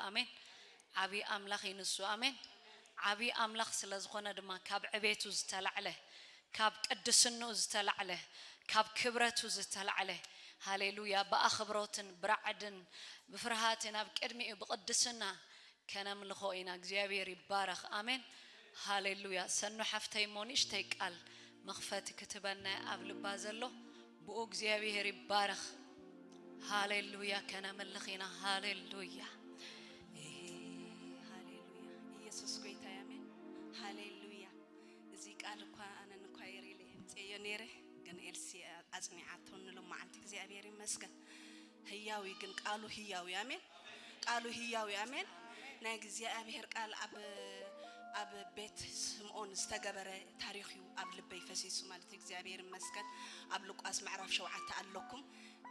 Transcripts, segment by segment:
ኣሜን። ዓብዪ ኣምላኽ እዩ ንሱ። ኣሜን። ዓብዪ ኣምላኽ ስለ ዝኾነ ድማ ካብ ዕቤቱ ዝተላዕለ፣ ካብ ቅድስንኡ ዝተላዕለ፣ ካብ ክብረቱ ዝተላዕለ፣ ሃሌሉያ፣ ብኣኽብሮትን ብራዕድን ብፍርሃትን ኣብ ቅድሚኡ ብቕድስና ከነምልኾ ኢና። እግዚኣብሔር ይባረኽ። ኣሜን። ሃሌሉያ። ሰኑ ሓፍተይ እሞ ንእሽተይ ቃል መኽፈቲ ክትበና ኣብ ልባ ዘሎ ብኡ እግዚኣብሔር ይባረኽ። ሃሌሉያ። ከነምልኽ ኢና። ሃሌሉያ። ሃሌሉያ። ኢየሱስ ጎይታ እዩ። ኣሜን። ሃሌሉያ። እዚ ቃል እኳ ኣነ ንኳየር ኢለ የምፅኤዮ ነይረ፣ ግን ኤልሲ ኣፅኒዓቶ ንሎማዓንቲ እግዚኣብሔር ይመስገን። ህያው እዩ፣ ግን ቃሉ ህያው እዩ። ኣሜን። ቃሉ ህያው እዩ። ኣሜን። ናይ እግዚኣብሔር ቃል ኣብ ኣብ ቤት ስምዖን ዝተገበረ ታሪኽ እዩ ኣብ ልበይ ፈሲሱ ማለት እዩ። እግዚኣብሔር ይመስገን። ኣብ ሉቃስ ምዕራፍ ሸውዓተ ኣለኩም፣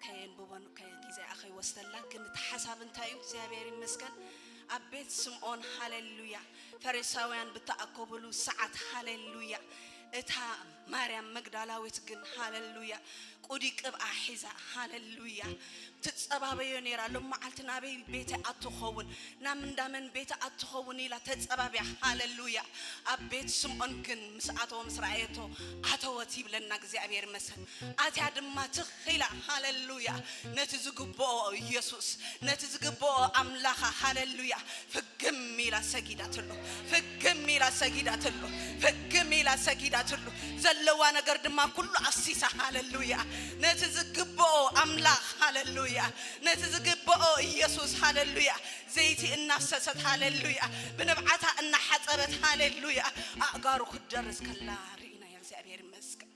ከየንብቦን ከ- ግዜ ከይወስደላ፣ ግን እቲ ሓሳብ እንታይ እዩ? እግዚኣብሔር ይመስገን። ኣብ ቤት ስምዖን፣ ሃሌሉያ፣ ፈሪሳውያን ብተኣከቡሉ ሰዓት፣ ሃሌሉያ፣ እታ ማርያም መግዳላዊት ግን፣ ሃሌሉያ፣ ቁዲ ቅብኣ ሒዛ፣ ሃሌሉያ፣ ትጸባበዮ ነይራ። ሎም መዓልቲ ናበይ ቤተ ኣትኸውን፣ ናብ እንዳመን ቤተ ኣትኸውን ኢላ ተጸባብያ፣ ሃሌሉያ። ኣብ ቤት ስምዖን ግን ምስ ኣተወ፣ ምስ ረኣየቶ ኣተወት ይብለና እግዚኣብሔር ይመስገን። ኣትያ ድማ ትኽ ኢላ፣ ሃሌሉያ፣ ነቲ ዝግብኦ ኢየሱስ፣ ነቲ ዝግብኦ ኣምላኻ፣ ሃሌሉያ፣ ፍግም ኢላ ሰጊዳትሉ፣ ፍግም ኢላ ሰጊዳትሉ፣ ፍግም ኢላ ሰጊዳትሉ። ዘለዋ ነገር ድማ ኩሉ ኣፍሲሳ፣ ሃሌሉያ፣ ነቲ ዝግብኦ ኣምላኽ፣ ሃሌሉያ፣ ነቲ ዝግብኦ ኢየሱስ፣ ሃሌሉያ፣ ዘይቲ እናፍሰሰት፣ ሃሌሉያ፣ ብንብዓታ እናሓጸበት፣ ሃሌሉያ፣ ኣእጋሩ ክትደርስ ከላ ርኢናያ። እግዚኣብሔር ይመስገን።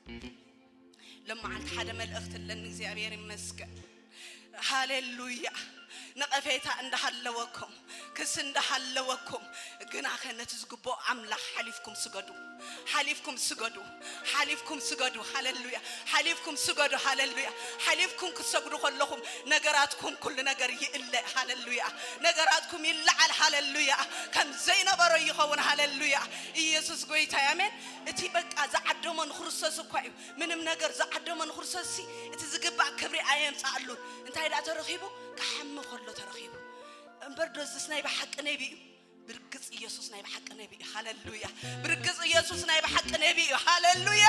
ሎመዓልቲ ሓደ መልእኽቲ ኣለኒ። እግዚኣብሔር ይመስገን። ሃሌሉያ። ነቐፌታ እንዳሃለወኩም፣ ክስ እንዳሃለወኩም፣ ግናኸ ነቲ ዝግብኦ ኣምላኽ ሓሊፍኩም ስገዱ። ሓሊፍኩም ስገዱ። ሓሊፍኩም ስገዱ። ሃሌሉያ። ሓሊፍኩም ስገዱ። ሃሌሉያ። ሓሊፍኩም ክትሰግዱ ከለኹም ነገራትኩም ኩሉ ነገር ይእለ። ሃሌሉያ። ነገራትኩም ይለዓል። ሃሌሉያ። ከም ዘይነበሮ ይኸውን። ሃሌሉያ። ኢየሱስ ጎይታ እዩ። ኣሜን። እቲ በቃ ዝዓደሞ ንክርስቶስ እኳ እዩ። ምንም ነገር ዝዓደሞ ንክርስቶስ ሲ እቲ ዝግባእ ክብሪ ኣየምጻኣሉን። እንታይ ደኣ ተረኺቡ? ክሓሚ ከሎ ተረኺቡ። እምበር ዶ እዝስ ናይ ብሓቂ ነቢ እዩ? ብርግጽ ኢየሱስ ናይ ብሓቂ ነቢ እዩ። ሃሌሉያ። ብርግጽ ኢየሱስ ናይ ብሓቂ ነቢ እዩ። ሃሌሉያ።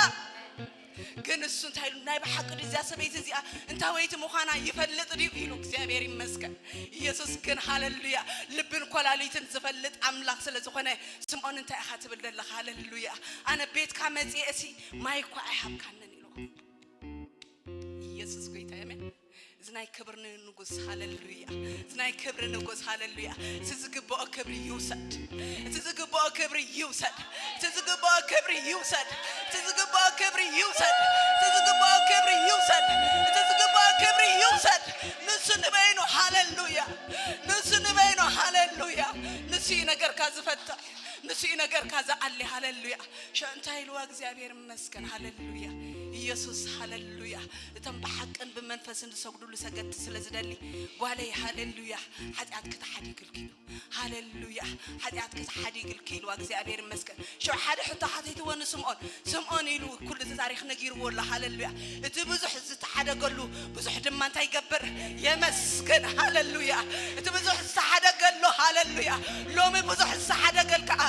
ግን እሱ እንታይ ኢሉ? "ናይ ብሓቂ ድዩ እዚኣ ሰበይቲ እዚኣ እንታወይቲ ምዃና ይፈልጥ ድዩ?" ኢሉ። እግዚኣብሔር ይመስገን። ኢየሱስ ግን፣ ሃሌሉያ፣ ልብን ኮላሊትን ዝፈልጥ ኣምላኽ ስለ ዝኾነ፣ ስምዖን እንታይ ኢኻ ትብል ዘለኻ? ሃሌሉያ። ኣነ ቤትካ መጽኤ እሲ ማይ እኳ ኣይሃብካንን ኢሉ። ኢየሱስ ጎይታ፣ ኣሜን። እዚ ናይ ክብሪ ንጉስ፣ ሃሌሉያ። እዚ ናይ ክብሪ ንጉስ፣ ሃሌሉያ። እቲ ዝግብኦ ክብሪ ይውሰድ። እቲ ዝግብኦ ክብሪ ይውሰድ። እቲ ዝግብኦ ክብሪ ይውሰድ። እቲ ዝግብኦ ክብሪ ይውሰድ። እቲ ዝግብኦ ክብሪ ይውሰድ። እቲ ዝግብኦ ክብሪ ይውሰድ። ንሱ ንበይኑ፣ ሃሌሉያ። ንሱ ንበይኑ፣ ሃሌሉያ። ንሱ እዩ ነገርካ ዝፈትሕ። ንሱ እዩ ነገርካ ዝኣሊ። ሃሌሉያ። ሸ-፣ እንታይ ኢልዋ? እግዚኣብሔር ይመስገን። ሃሌሉያ። ኢየሱስ፣ ሃሌሉያ። እቶም ብሓቅን ብመንፈስን ዝሰግዱሉ ሰገድቲ ስለ ዝደሊ፣ ጓለይ፣ ሃሌሉያ፣ ሓጢኣትኪ ተሓዲግልኪ እዩ። ሃሌሉያ። ሓጢኣትኪ ተሓዲግልኪ ኢልዋ። እግዚኣብሔር ይመስገን። ሸው ሓደ ሕቶ ሓቲትዎ ንስምዖን። ስምዖን ኢሉ ኩሉ እቲ ታሪኽ ነጊርዎ ኣሎ። ሃሌሉያ። እቲ ብዙሕ ዝተሓደገሉ ብዙሕ ድማ እንታይ ይገብር? የመስግን። ሃሌሉያ። እቲ ብዙሕ ዝተሓደገሉ፣ ሃሌሉያ፣ ሎሚ ብዙሕ ዝተሓደገል ከዓ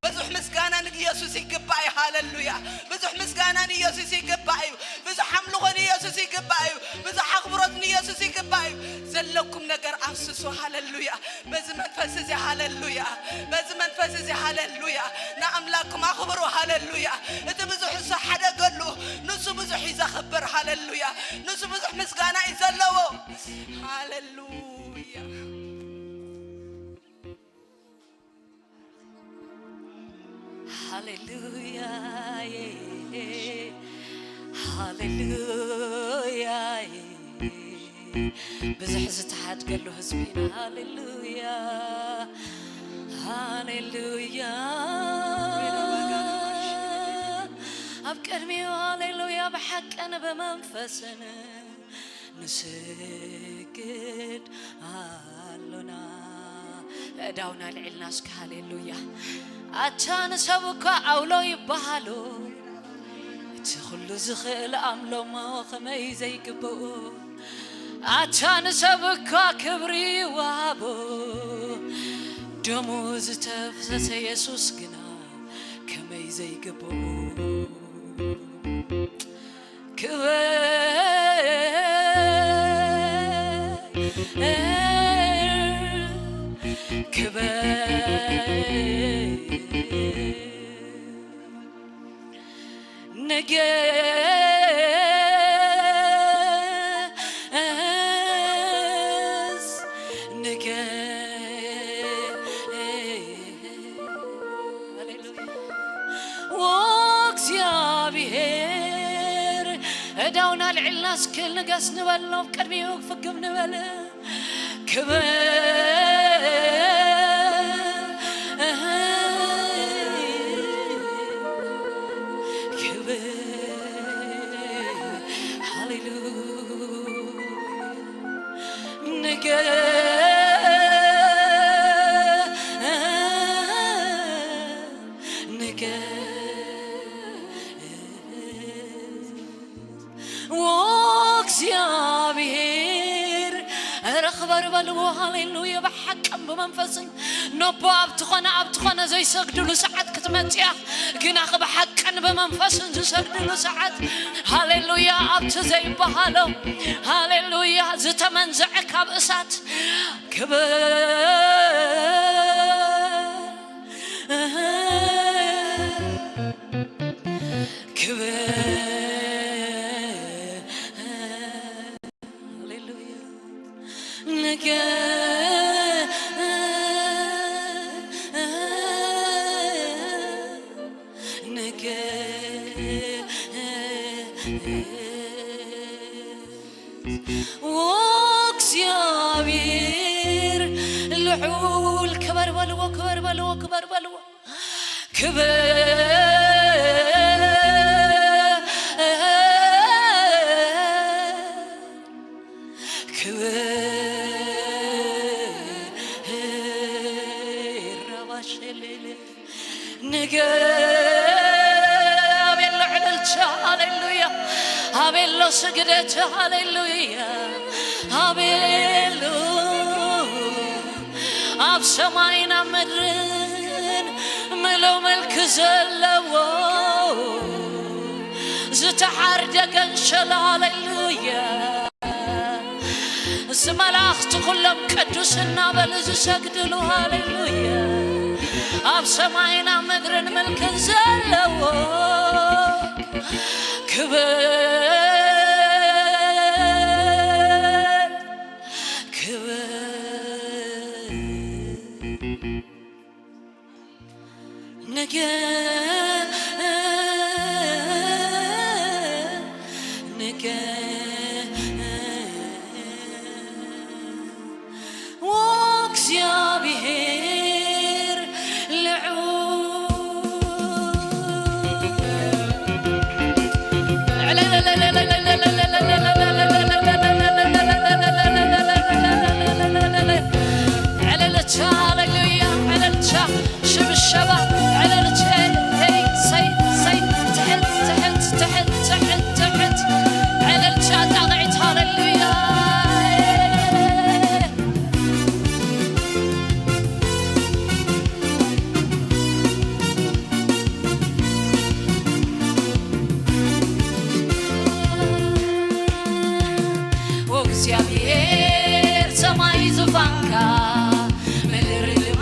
ብዙሕ ምስጋና ንኢየሱስ ይግባእ እዩ። ሃሌሉያ። ብዙሕ ምስጋና ንኢየሱስ ይግባእ እዩ። ብዙሕ ኣምልኾ ንኢየሱስ ይግባእ እዩ። ብዙሕ ኣኽብሮት ንኢየሱስ ይግባእ እዩ። ዘለኩም ነገር ኣፍስሱ። ሃሌሉያ። በዚ መንፈስ እዚ፣ ሃሌሉያ፣ በዚ መንፈስ እዚ፣ ሃሌሉያ፣ ንኣምላክኩም ኣኽብሩ። ሃሌሉያ። እቲ ብዙሕ ዝተሓደገሉ ንሱ ብዙሕ እዩ ዘኽብር። ሃሌሉያ። ንሱ ብዙሕ ምስጋና እዩ ዘለዎ። ሃሌሉያ። ሃሌሉያ፣ ሃሌሉያ። ብዙሕ ዝተሓድገሉ ህዝቢ ኢና። ሃሌሉያ፣ ሃሌሉያ። ኣብ ቅድሚኡ ሃሌሉያ ብሓቅን ብመንፈስን ንስግድ ኣሎና። እዳውና ልዕልና እስኪ ሃሌሉያ። ኣቻ ንሰብ እኳ ኣውሎ ይበሃሎ፣ እቲ ኩሉ ዝኽእል ኣምሎሞ ከመይ ዘይግብኡ። ኣቻ ንሰብ እኳ ክብሪ ይወሃቦ፣ ደሙ ዝተፍሰሰ የሱስ ግና ከመይ ዘይግብኦ ክብር፣ ክብር ንገስ፣ ንገስ። ሃሌሉያ። ወእግዚኣብሔር፣ እዳውና ኣልዒልና እስኪ ንገስ ንበል፣ ናብ ቅድሚኡ ፍግም ንበል። ክብር፣ ክብር፣ ሃሌሉያ። ንገስ፣ ንገስ። ወእግዚኣብሔር፣ ኧረ ክበር በልዎ። ሃሌሉያ። ብሓቅን ብመንፈስን ነቦ ኣብቲ ኾነ ኣብቲ ኾነ ዘይሰግድሉ ሰዓት ክትመጽእ እያ። ግና ብሓቅን ብመንፈስን ዝሰግድሉ ሰዓት፣ ሃሌሉያ፣ ኣብቲ ዘይበሃሎ፣ ሃሌሉያ፣ ዝተመንዘዐ ካብ እሳት ክብር፣ ክብር፣ ሃሌሉያ። ንገ-፣ ንገ-፣ ወእግዚኣብሔር ልዑል፣ ክበር በልዎ፣ ክበር በልዎ፣ ክበር በልዎ። ክብር፣ ክብር፣ ረባሸሌሌ። ንገ-፣ ኣቤሎ ዕልልታ፣ ሃሌሉያ። ኣቤሎ ስግደት፣ ሃሌሉያ። ኣቤሎ ኣብ ሰማይን ኣብ ምድርን ምሉእ ምልኪ ዘለዎ ዝተሓርደ ገንሸል፣ ሃሌሉያ። እዚ መላእኽቲ ኩሎም ቅዱስ እናበሉ ዝሰግድሉ፣ ሃሌሉያ። ኣብ ሰማይን ኣብ ምድርን ምልክን ዘለዎ ክብር፣ ክብር። ንገ-፣ ንገ-፣ ወእግዚኣብሔር ልዑል። ዕልልታ፣ ሃሌሉያ፣ ዕልልታ፣ ሽብሸባ፣ ዕልልታ፣ ሄይ፣ ሰይ፣ ሰይ፣ ትሕት፣ ትሕት፣ ትሕት፣ ትሕት፣ ትሕት፣ ዕልልታ፣ ጣቕዒት፣ ሃሌሉያ። ኦ እግዚኣብሔር፣ ሰማይ ዙፋንካ፣ ምድሪ ድማ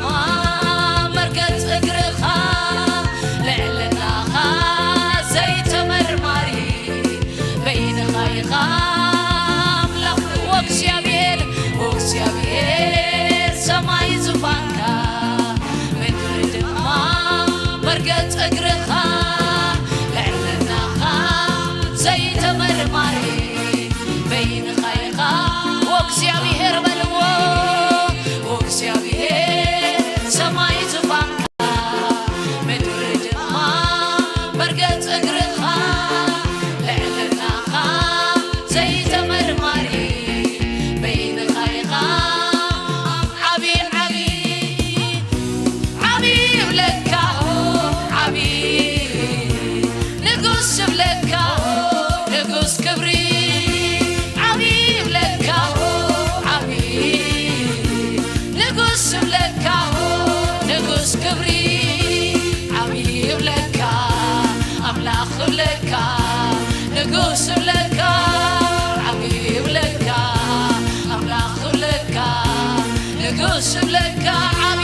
እብለካ፣ ዓቢ፣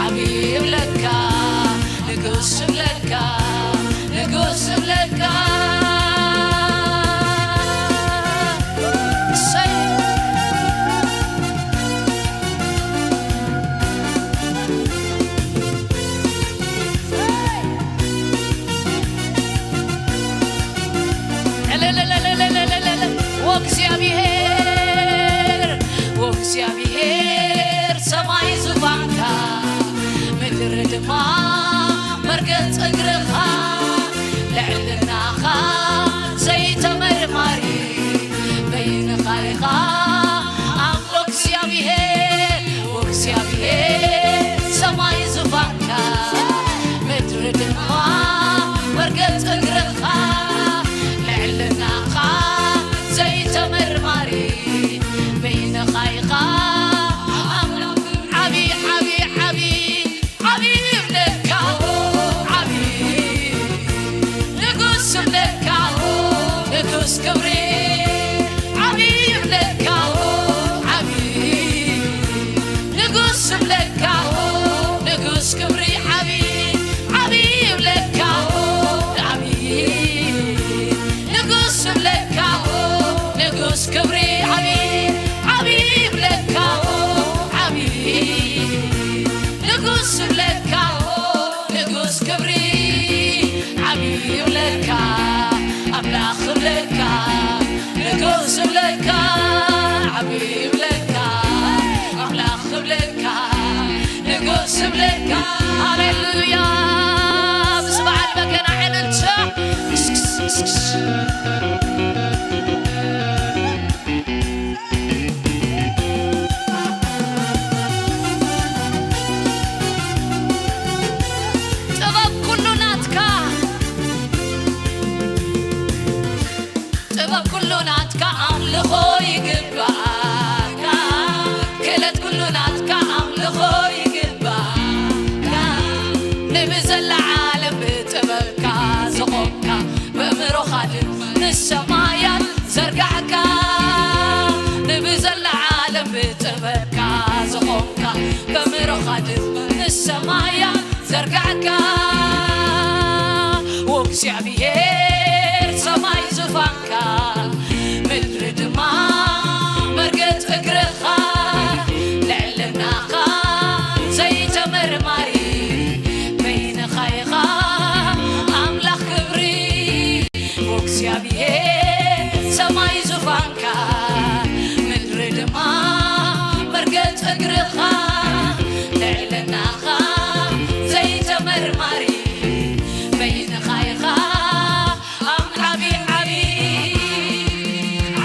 ዓቢ እብለካ፣ ንጉስ እብለካ፣ ንጉስ እብለካ። እሰይ። ወእግዚኣብሔር ሰማይ ዙፋንካ፣ ምድሪ ድማ መርገጽ እግርኻ፣ ልዕልናኻ ዘይተመርማሪ፣ በይንኻ ኢኻ ኣምላኽ እግዚኣብሔር። ወእግዚኣብሔር ሰማይ ዙፋንካ፣ ምድሪ ድማ መርገጽ እግርኻ፣ ልዕልናኻ ዘይተመርማሪ፣ በይንኻ ኢኻ ኣምላኽ። ዓቢ፣ ዓቢ፣ ዓቢ፣ ዓቢ እብለካ፣ ዓቢ ንጉስ እብለካ፣ ንጉስ ክብሪ። ዓቢ እብለካ፣ ዓቢ ንጉስ እብለካ፣ ንጉስ ክብሪ። ዓቢ፣ ዓቢ እብለካ፣ ዓቢ ንጉስ እብለካ፣ ንጉስ ክብሪ። ዓቢ፣ ዓቢ እብለካ፣ ዓቢ ንጉስ እብለካ፣ ንጉስ ክብሪ። ዓቢ እብለካ፣ ኣምላኽ እብለካ፣ ንጉስ እብለካ፣ ዓቢ እብለካ፣ ኣምላኽ እብለካ፣ ንጉስ እብለካ። ሃሌሉያ። ምስ በዓል በገና ዕልልታ። ጥበብ ኩሉ ናትካ፣ ጥበብ ኩሉ ናትካ ኣምልኾ ይግባኣካ፣ ክእለት ኩሉ ናትካ ኣምልኾ ይግባኣካ። ንብዘላ ዓለም ብጥበብካ ዝኾንካ፣ በእምሮኻ ድማ ንሰማያት ዘርጋሕካ። ንብዘላ ዓለም ብጥበብካ ዝኾንካ፣ በእምሮኻ ድማ ንሰማያት ዘርጋሕካ። ወእግዚኣብሔር ሰማይ ዙፋንካ፣ ምድሪ ድማ መርገጽ እግርኻ፣ ልዕልናኻ ዘይተመርማሪ፣ በይንኻ ኢኻ ኣምላኽ ክብሪ። ወእግዚኣብሔር ሰማይ ዙፋንካ፣ ምድሪ ድማ መርገጽ እግርኻ፣ ልዕልናኻ ዘይተመርማሪ፣ በይንኻ ኢኻ ኣም-፣ ዓቢ፣ ዓቢ፣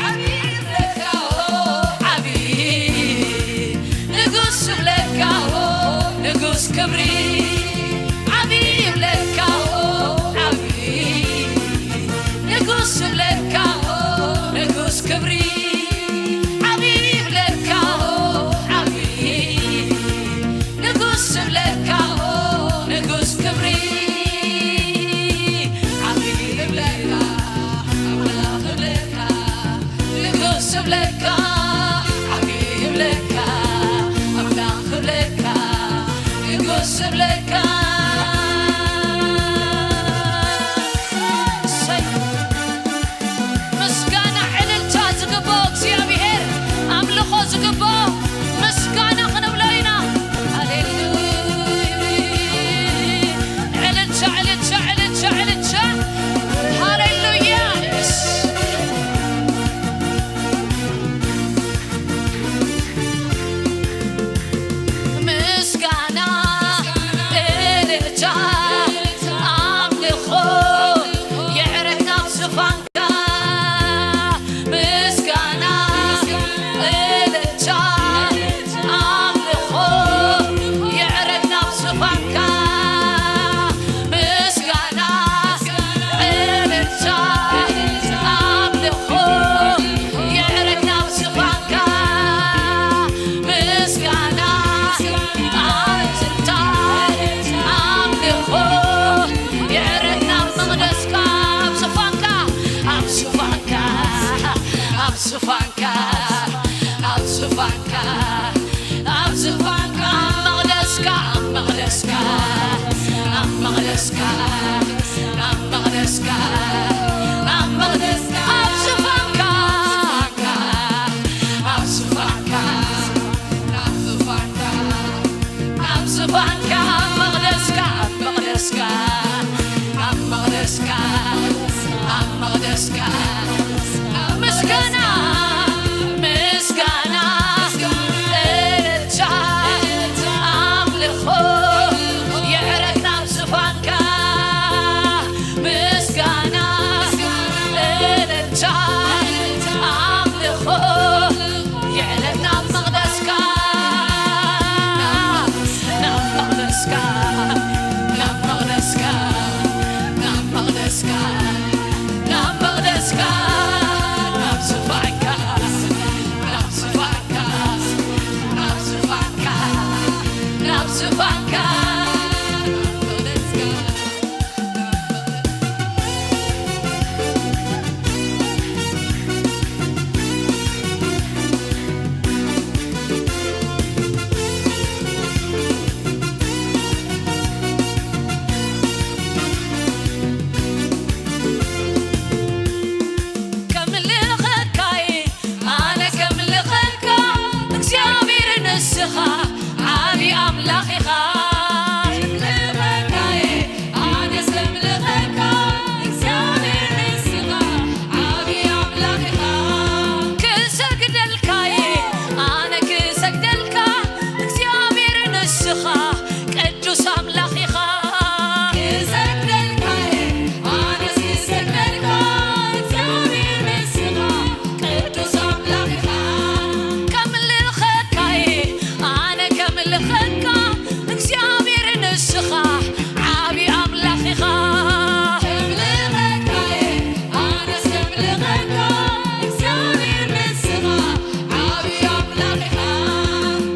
ዓቢ እብለካ፣ ዓቢ ንጉስ እብለካ፣ ንጉስ ክብሪ። ዓቢ እብለካ፣ ዓቢ ንጉስ እብለካ፣ ንጉስ ክብሪ። ዓቢ እብለካ፣ ዓቢ ንጉስ እብለካ፣ ንጉስ ክብሪ። ዓቢ እብለካ፣ ኣምላኽ እብለካ፣ ንጉስ እብለካ፣ ዓቢ እብለካ፣ ኣምላኽ እብለካ፣ ንጉስ እብለካ። እሰይ። ምስጋና ዕልልታ ዝግብኦ እግዚኣብሔር፣ ኣምልኾ ዝግብኦ ምስጋና ክንብሎ ኢና። ሃሌሉያ። ዕልልታ፣ ዕልልታ፣ ዕልልታ፣ ዕልልታ። ሃሌሉያ። ምስጋና መቕደስካ፣ ናብ መቕደስካ፣ ናብ መቕደስካ፣ ኣብ ዙፋንካ፣ ኣብ ዙፋንካ፣ ናብ ዙፋንካ፣ ናብ ዙፋንካ፣ ኣብ መቕደስካ፣ ኣብ መቕደስካ፣ ኣብ መቕደስካ፣ ኣብ መቕደስካ፣ ምስጋና፣ ምስጋና፣ እልልታ፣ ኣምልኾ፣ የዕረግ ናብ ዙፋንካ። ምስጋና፣ እልልታ፣ ኣምልኾ፣ የዕረግ ናብ መቕደስካ። ናብ መቕደስካ፣ ናብ መቕደስካ፣ ናብ መቕደስካ፣ ናብ መቕደስካ፣ ናብ ዙፋንካ፣ ናብ ዙፋንካ፣ ናብ ዙፋንካ፣ ናብ ዙፋንካ፣ ናብ መቕደስካ። ከምልኸካይ ኣነ ከምልኸካ እግዚኣብሔር ንስኻ ዓቢ ኣምላኽ ኢኻ። ኣነስ ከምልኸካ እግዚኣብሔር ንስኻ ዓቢ ኣምላኽ ኢኻ። ክሰግደልካይ ኣነ ክሰግደልካ እግዚኣብሔር ንስኻ ቅዱስ ኣምላኽ ኢኻ። ክሰግደልካይ ኣነስ ክሰግደልካ እግዚኣብሔር ንስኻ ቅዱስ ኣምላኽ ኢኻ። ከምልኸካይ ኣነ ከምልኸካ እግዚኣብሔር ንስኻ ዓቢ ኣምላኽ ኢኻ። ከምልኸካይ ኣነስ ከምልኸካ እግዚኣብሔር ንስኻ ዓቢ ኣምላኽ ኢኻ።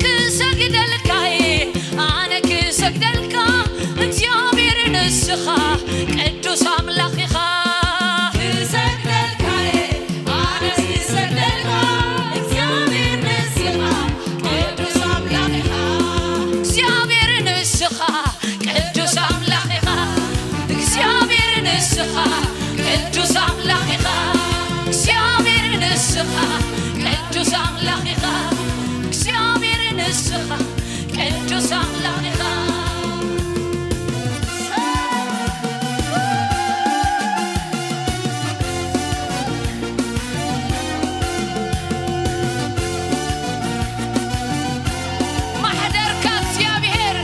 ክሰግደልካይ ኣነ ክሰግደልካ እግዚኣብሔር ንስኻ ቅዱስ ኣምላኽ ኢኻ። ክሰግደልካይ ኣነስ ክሰግደልካ እግዚኣብሔር ንስኻ ቅዱስ ኣምላኽ ኢኻ። እግዚኣብሔር ንስኻ ቅዱስ ኣምላኽ ኢኻ። እግዚኣብሔር ንስኻ ቅዱስ ኣምላኽ ኢኻ። እግዚኣብሔር ንስኻ ቅዱስ ኣምላኽ ኢኻ። እግዚኣብሔር ንስኻ ቅዱስ ኣምላኽ ኢኻ። ማሕደርካ እግዚኣብሔር፣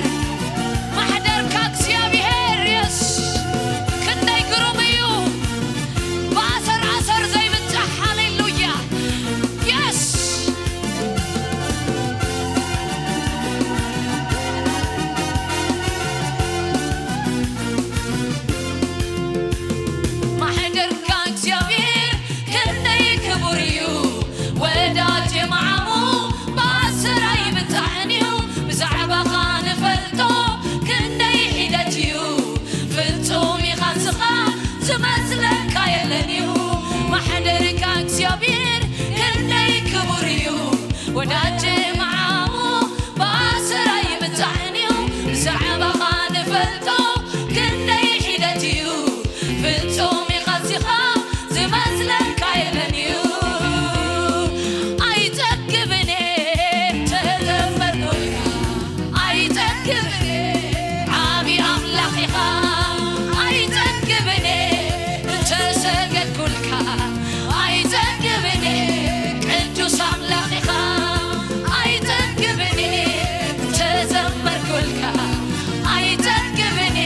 ማሕደርካ እግዚኣብሔር፣ የስ፣ ክንደይ ግሩም እዩ። ብኣሰር ኣሰር ዘይብጻሕ፣ ሃሌሉያ፣ የስ። ማሕደርካ እግዚኣብሔር ክንደይ ክቡር እዩ፣ ወዳጀ መዓሙ ብኣሰር ኣይብጻሕን እዩ። ብዛዕባኻ ንፈልጦ ክንደይ ሒደት እዩ፣ ፍጹም ኢኻ ንስኻ ዝመስለካ የለን እዩ። ማሕደርካ እግዚኣብሔር ክንደይ ክቡር እዩ፣ ወዳጀ መዓሙ ብኣሰር ኣይብጻሕን እዩ። ብዛዕባኻ ንፈልጦ ክንደይ ሒደት እዩ፣ ፍጹም ኢኻ ንስኻ ዝመስለካ የለን እዩ። ኣይጸግብን እየ ተዘመርኩልካ፣ ኣይጸግብን እየ ዓቢ ኣምላኽ ኢኻ። ኣይጸግብን እየ እንተሰገድኩልካ፣ ኣይጸግብን እየ ቅዱስ ኣምላኽ ኢኻ። ኣይጸግብን እየ እንተዘመርኩልካ፣ ኣይጸግብን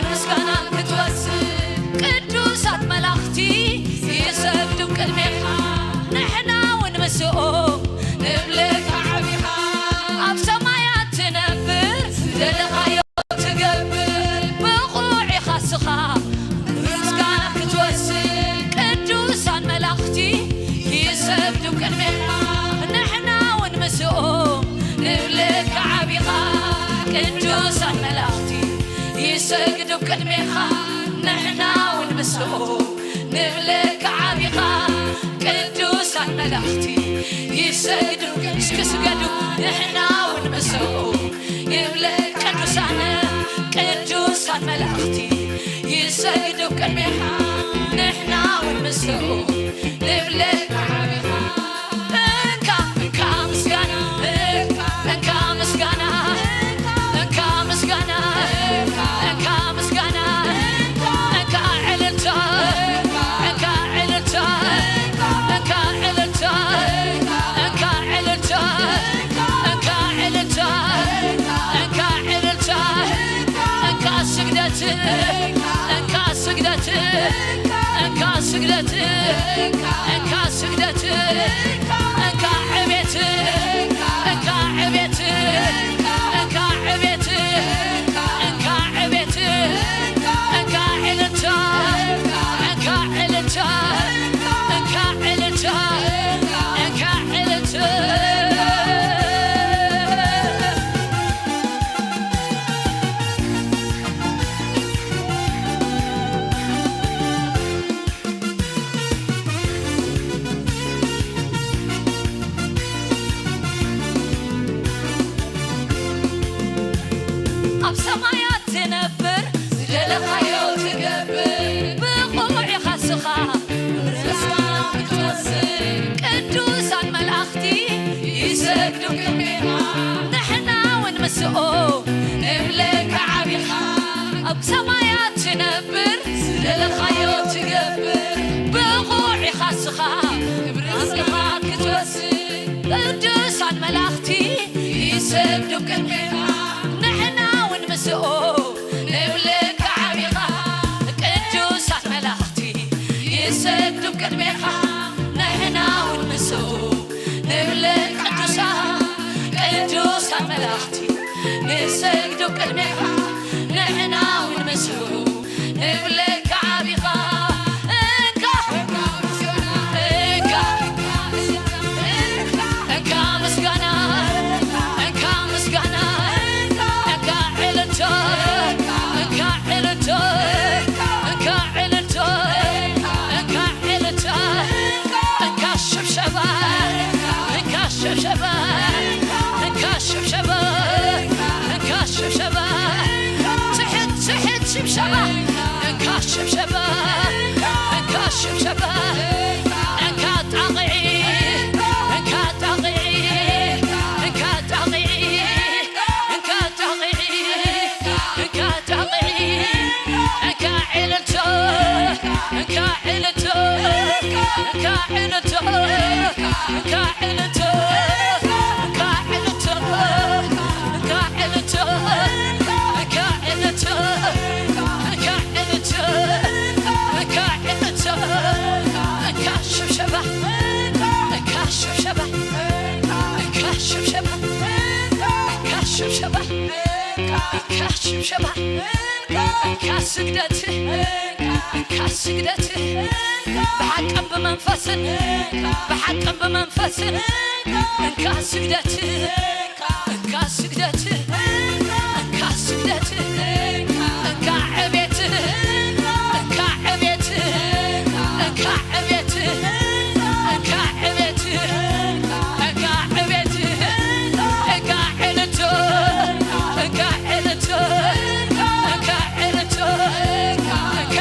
ምስጋና ክትወስድ ቅዱሳት መላእኽቲ ይሰግዱ ቅድሜኻ፣ ንሕና እውን ምስኦም ንብለካ ዓቢኻ። ኣብ ሰማያት ትነብር፣ ዝደለኻዮ ትገብር፣ ብቑዕ ኢኻ ንስኻ ምስጋና ክትወስድ። ቅዱሳን መላእኽቲ ይሰግዱ ቅድሜኻ፣ ንሕና እውን ምስኦም ንብለካ ዓቢኻ። ቅዱሳን መላእኽቲ ይሰግዱ ቅድሜኻ፣ ንሕና እውን ምስኦም ንብለካ ዓቢኻ። ቅዱሳን መላእኽቲ ይሰግዱ፣ እስኪ ስገዱ። ንሕና እውን ምስኦም ንብለካ ቅዱሳን፣ ቅዱሳን መላእኽቲ ይሰግዱ ቅድሜኻ፣ ንሕና እውን ምስኦም ንብለካ ዓቢኻ። እንካ፣ እንካ ምስጋና፣ እንካ፣ እንካ ምስጋና፣ እንካ ምስጋና፣ እንካ ምስጋና፣ እንካ ዕልልታ፣ እንካ ዕልልታ፣ እንካ ዕልልታ፣ እንካ ዕልልታ፣ እንካ ዕልልታ፣ እንካ ዕልልታ፣ እንካ ስግደት፣ እንካ ስግደት፣ እንካ ስግደት፣ እንካ ስግደት፣ እንካ ዕቤት፣ እንካ ዕቤት፣ እንካ ዕቤት፣ እንካ ዕቤት፣ እንካ ዕልልታ፣ እንካ ዕልልታ፣ እንካ ዕልልታ፣ እንካ ዕልልታ። ኣብ ሰማያት ትነብር፣ ዝደለኻዮ ትገብር፣ ብቑዕ ኢኻ ንስኻ ምስጋና ክትወስድ። ቅዱሳን መላእኽቲ ይሰግዱ ቅድሜኻ፣ ንሕና እውን ምስኦም ንብለካ ዓቢኻ። ኣብ ሰማያት ትነብር፣ ዝደለኻዮ ትገብር፣ ብቑዕ ኢኻ ንስኻ ክብሪ ምስጋና ክትወስድ። ቅዱሳን መላእኽቲ ይሰግዱ ቅድሜኻ፣ ንሕና እውን ምስኦም ንብለካ ዓቢኻ። ቅዱሳት መላእኽቲ ይሰግዱ ቅድሜኻ፣ ንሕና እውን ምስኦም ንብለካ ቅዱሳን፣ ቅዱሳን መላእኽቲ ንሰግዱ ቅድሜኻ፣ ንሕና እውን ምስኡ ንብለካ ዓቢኻ። እንካ፣ እንካ፣ እንካ ምስጋና፣ እንካ ምስጋና፣ እንካ ዕልልታ፣ እንካ ዕልልታ፣ እንካ ዕልልታ፣ እንካ ዕልልታ፣ እንካ ሽብሸባ፣ እንካ ሽብሸባ፣ እንካ ሽብሸባ፣ እንካ ሽብሸባ፣ ትሕት ትሕት ሽብሸባ፣ እንካ ሽብሸባ፣ እንካ ሽብሸባ፣ እንካ ጣቕዒ፣ እንካ ጣቕዒ፣ እንካ ጣቕዒ፣ እንካ ጣቕዒ፣ እንካ ጣቕዒ፣ እንካ ዕልልታ፣ እንካ ዕልልታ፣ እንካ ዕልልታ፣ እንካ ዕልልታ፣ እንካ ዕልልታ፣ እንካ ዕልልታ፣ እንካ ዕልልታ፣ እንካ ዕልልታ፣ እንካ ዕልልታ፣ እንካ ሽብሸባ፣ እንካ ሽብሸባ፣ እንካ ሽብሸባ፣ እንካ ሽብሸባ፣ እንካ ሽብሸባ፣ እንካ ስግደት፣ እንካ ስግደት፣ ብሓቅን ብመንፈስን፣ ብሓቅን ብመንፈስን፣ እንካ ስግደት፣ እንካ ስግደት፣ እንካ ስግደት፣ እንካ ዕቤት፣ እንካ ዕቤት፣ እንካ ዕቤት፣ እንካ ዕቤት፣ እንካ ዕቤት፣ እንካ ዕልልታ፣ እንካ ዕልልታ፣ እንካ ዕልልታ፣ እንካ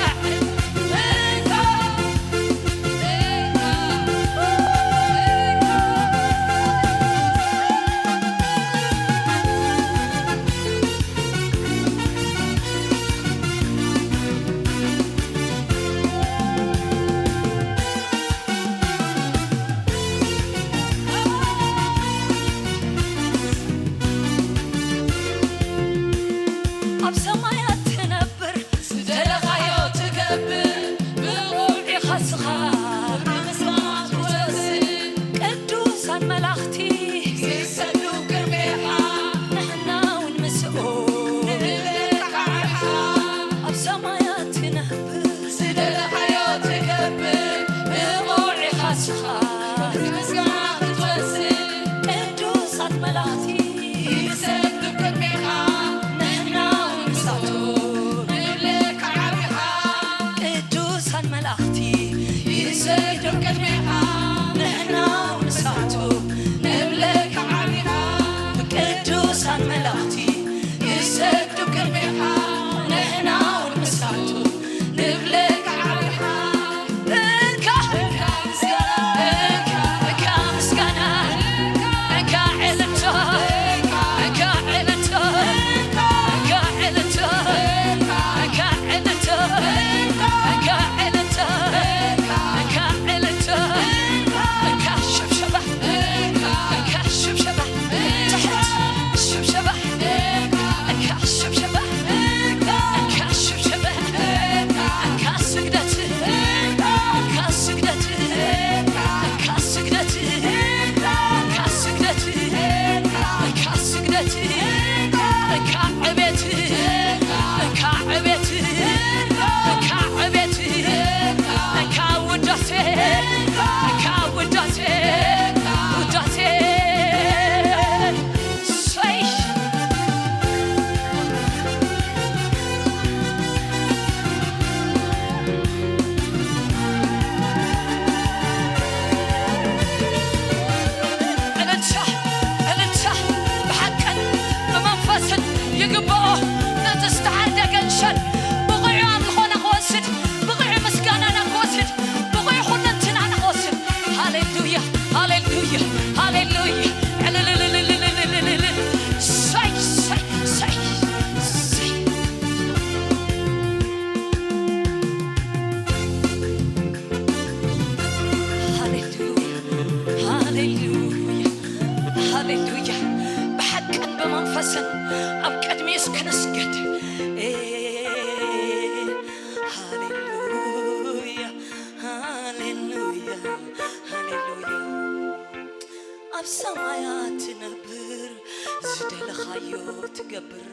ትገብር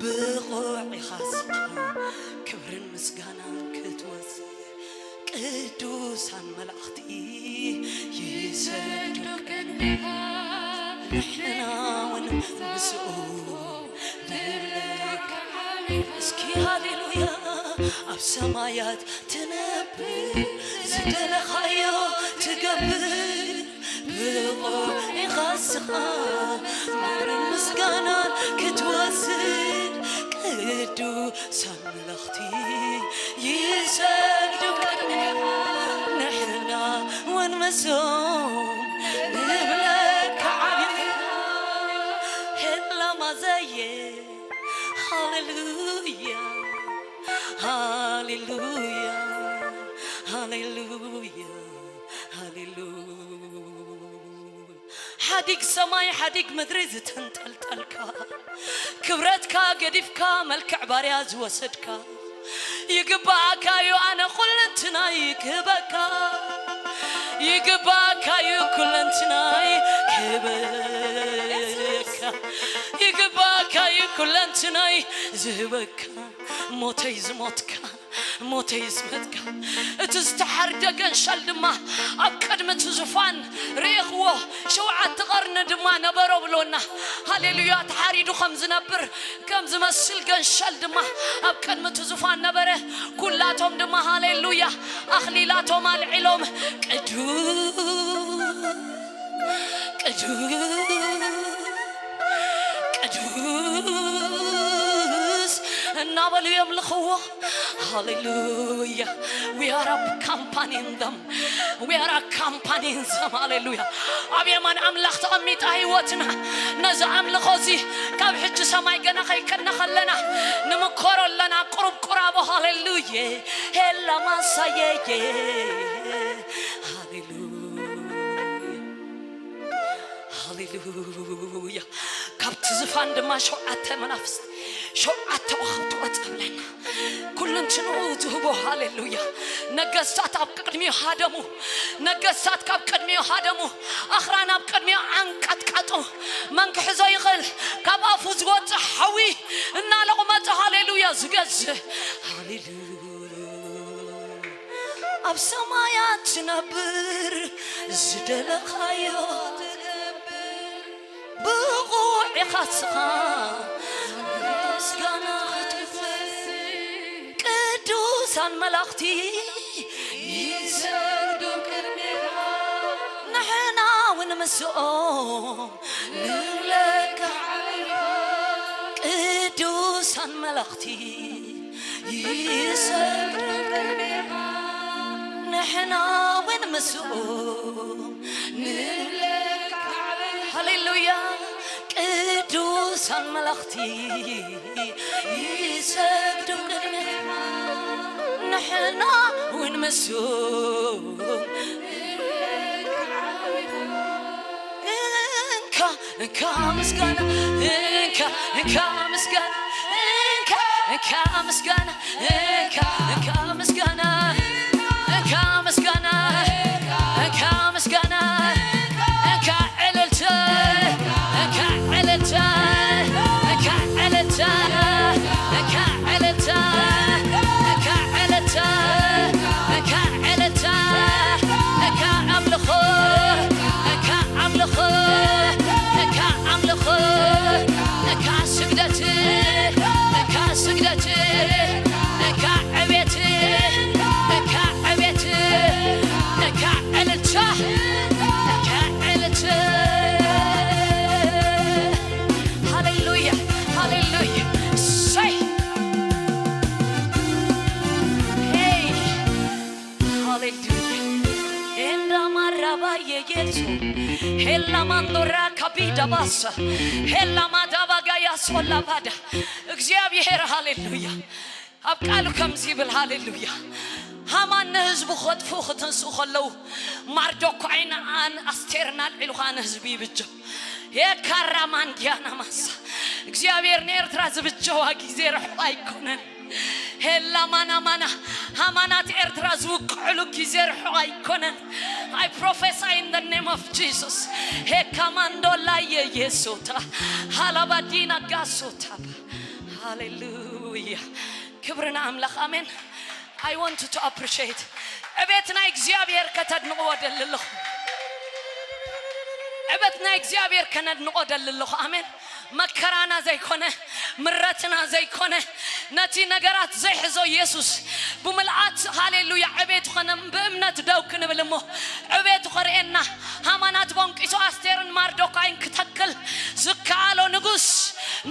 ብቑዕ ኢኻ ስኻ ክብርን ምስጋናን ክትወስድ ቅዱሳን መላእኽቲ ይሰግዱ ቅድሜኻ ንሕና እውን ምስኡ ንብለካ እስኪ ሃሌሉያ ኣብ ሰማያት ትነብር ዝደለኻዮ ትገብር ብቑዕ ኢኻ ስኻ ክብርን ምስጋናን ክትወስድ ቅዱሳን መለኽቲ ይሰግዱ ቅድሜኻ ንሕና እውን ምስኦም ንብለካ ዓቢኻ ሄላ ማዘየ ሃሌሉያ ሃሌሉያ ሃሌሉያ ሃሌሉያ ሓዲግ ሰማይ ሓዲግ ምድሪ ዝተንጠልጠልካ ክብረትካ ገዲፍካ መልክዕ ባርያ ዝወሰድካ ይግባኣካ እዩ ኣነ ኩልንትናይ ክህበካ ይግባኣካ እዩ ኩለንትናይ ክህበካ ይግባኣካ እዩ ኩለንትናይ ዝህበካ ሞተይ ዝሞትካ ሞተይ ዝመትካ እቲ ዝተሓርደ ገንሸል ድማ ኣብ ቅድሚ እቲ ዙፋን ርኢኽዎ ሸውዓተ ቐርኒ ድማ ነበሮ ብሎና ሃሌሉያ ተሓሪዱ ከም ዝነብር ከም ዝመስል ገንሸል ድማ ኣብ ቅድሚ እቲ ዙፋን ነበረ ኩላቶም ድማ ሃሌሉያ ኣኽሊላቶም ኣልዒሎም ቅዱስ ቅዱስ ቅዱስ እናበሉ የምልኽዎ ሃሌሉያ we are accompanying them we are accompanying them ሃሌሉያ ኣብ የማን ኣምላኽ ተቐሚጣ ህይወትና ነዚ ኣምልኾ እዚ ካብ ሕጂ ሰማይ ገና ከይከድና ከለና ንምኮሮ ኣለና ቁሩብ ቁራቦ ሃሌሉየ ሄላ ማሳየየ ሃሌሉያ ሃሌሉያ ካብቲ ዝፋን ድማ ሸውዓተ መናፍስቲ ሸውዓተ ኮኸብቲ ወፀብለና ኩልንትንኡ ዝህቦ ሃሌሉያ ነገስታት ኣብ ቅድሚኡ ሃደሙ ነገስታት ካብ ቅድሚኡ ሃደሙ ኣኽራን ኣብ ቅድሚኡ ዓንቀጥቀጡ መን ክሕዞ ይኽእል ካብ ኣፉ ዝወፅእ ሓዊ እናለቑመጠ ሃሌሉያ ዝገዝእ ሃሌሉያ ኣብ ሰማያት ትነብር ዝደለኻዮ ትገብር ብቑዕ ኢኻ ስኻ ምስጋና ክትፈስ ቅዱሳን መላእኽቲ ይሰግዱ ቅድሜኻ ንሕና እውን ምስኦም ንብለካ ቅዱሳን መላእኽቲ ይሰግዱ ቅድሜኻ ንሕና እውን ምስኦም ንብለካ ሃሌሉያ ቅዱሳን መላእኽቲ ይሰግዱ ቅድሜኻ ንሕና እውን ምስኦም እንካ እንካ ምስጋና እንካ እንካ ምስጋና እንካ እንካ ምስጋና እንካ እንካ ምስጋና እንካ ምስጋና እንካ ምስጋና እንካ ዕልልታ እንካ ዕልልታ እንካ ዕልልታ እንካ ዕልልታ እንካ ዕልልታ እንካ ዕልልታ እንካ ኣምልኾ እንካ ኣምልኾ እንካ ኣምልኾ እንካ ስግደት እንካ ስግደት እንካ ዕቤት እንካ ዕቤት እንካ ዕልልታ እንካ ዕልልታ ሃሌሉያ ሃሌሉያ ሰይ ሄይ ሃሌሉያ ኤንዳ ማራባ የጌልሶ ሄላ ማንዶራ ካቢዳ ባሳ ሄላ ማዳባ ጋያ ሶላ ባዳ እግዚኣብሔር ሃሌሉያ ኣብ ቃሉ ከምዚ ይብል ሃሌሉያ ሃማን ንህዝቡ ክኸጥፉ ክትንስኡ ከለዉ ማርዶኳይን ኣን ኣስቴርን ኣልዒሉ ኸኣ ንህዝቡ ይብጀው የካራ ማንዲያና ማሳ እግዚኣብሔር ንኤርትራ ዝብጀዋ ግዜ ርሑቕ ኣይኮነን ሄላ ማና ማና ሃማናት ኤርትራ ዝውቅዕሉ ግዜ ርሑቕ ኣይኮነን I prophesy in the name of Jesus ሄካማንዶላ የየሶታ ሃላባዲና ጋሶታባ። ሃሌሉያ። ክብሪ ንኣምላኽ። ኣሜን። I want to appreciate ዕቤት ናይ እግዚኣብሔር ከተድንቕዎ ደሊ ኣለኹ። ዕቤት ናይ እግዚኣብሔር ከነድንቖ ደሊ ኣለኹ። ኣሜን። መከራና ዘይኮነ፣ ምረትና ዘይኮነ፣ ነቲ ነገራት ዘይሕዞ ኢየሱስ ብምልኣት፣ ሃሌሉያ፣ ዕቤቱ ከነ-፣ ብእምነት ደው ክንብል እሞ ዕቤቱ ከርእየና። ሃማናት ቦንቂሱ ኣስቴርን ማርዶካይን ክተክል ዝከኣሎ ንጉስ፣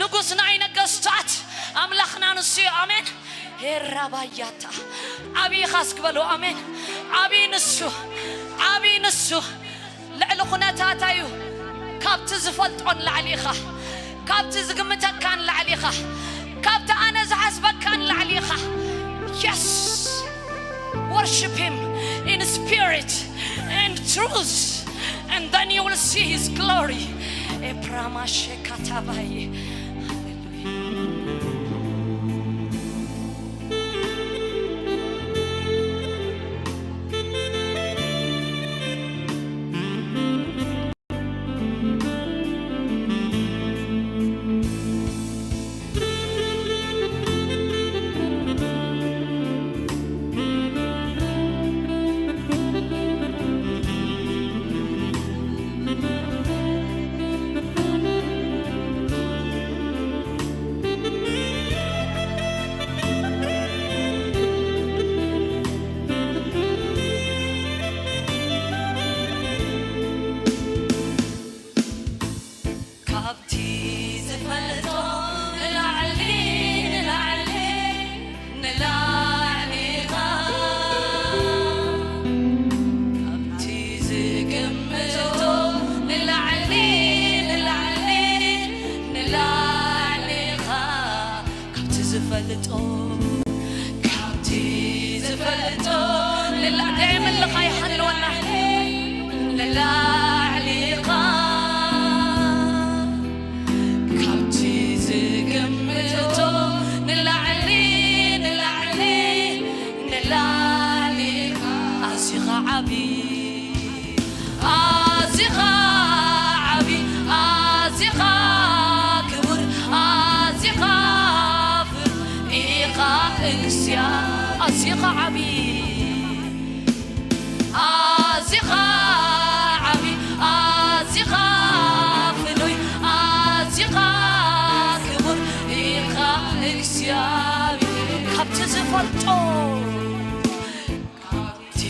ንጉስ ናይ ነገስታት ኣምላኽና ንሱ እዩ። ኣሜን። ሄራባያታ። ዓብዪ ኢኻ እስኪ በሉ። ኣሜን። ዓብዪ ንሱ፣ ዓብዪ ንሱ። ልዕሊ ኩነታታ እዩ። ካብቲ ዝፈልጦ ንላዕሊ ኢኻ። ካብቲ ዝግምተካ ንላዕሊ ኢኻ። ካብቲ ኣነ ዝሓስበካ ንላዕሊ ኢኻ። Yes. Worship him in spirit and truth, and then you will see his glory. ኤፕራማሼካታባይ። ሃሌሉያ። ካብቲ ዝፈልጦ ንላዕሊ፣ ንላዕሊ፣ ንላዕሊ ኢኻ። ካብቲ ዝግምቶ ንላዕሊ፣ ንላዕሊ፣ ንላዕሊ ኢኻ። ካብቲ ዝፈልጦ፣ ካብቲ ዝፈልጦ ንላዕሊ ምልኻ ይሃልወና። ንላዕሊ ኢኻ። ካብቲ ዝግምቶ ንላዕሊ፣ ንላዕሊ፣ ንላዕሊ ኢኻ። ኣዚኻ ዓቢ፣ ኣዚኻ ዓቢ፣ ኣዚኻ ክቡር፣ ኣዚኻ ፍር ኢኻ እግዚኣብ-፣ ኣዚኻ ዓቢ፣ ኣዚኻ ዓቢ፣ ኣዚኻ ፍሉይ፣ ኣዚኻ ክቡር ኢኻ እግዚኣብሔር። ካብቲ ዝፈልጦ፣ ካብቲ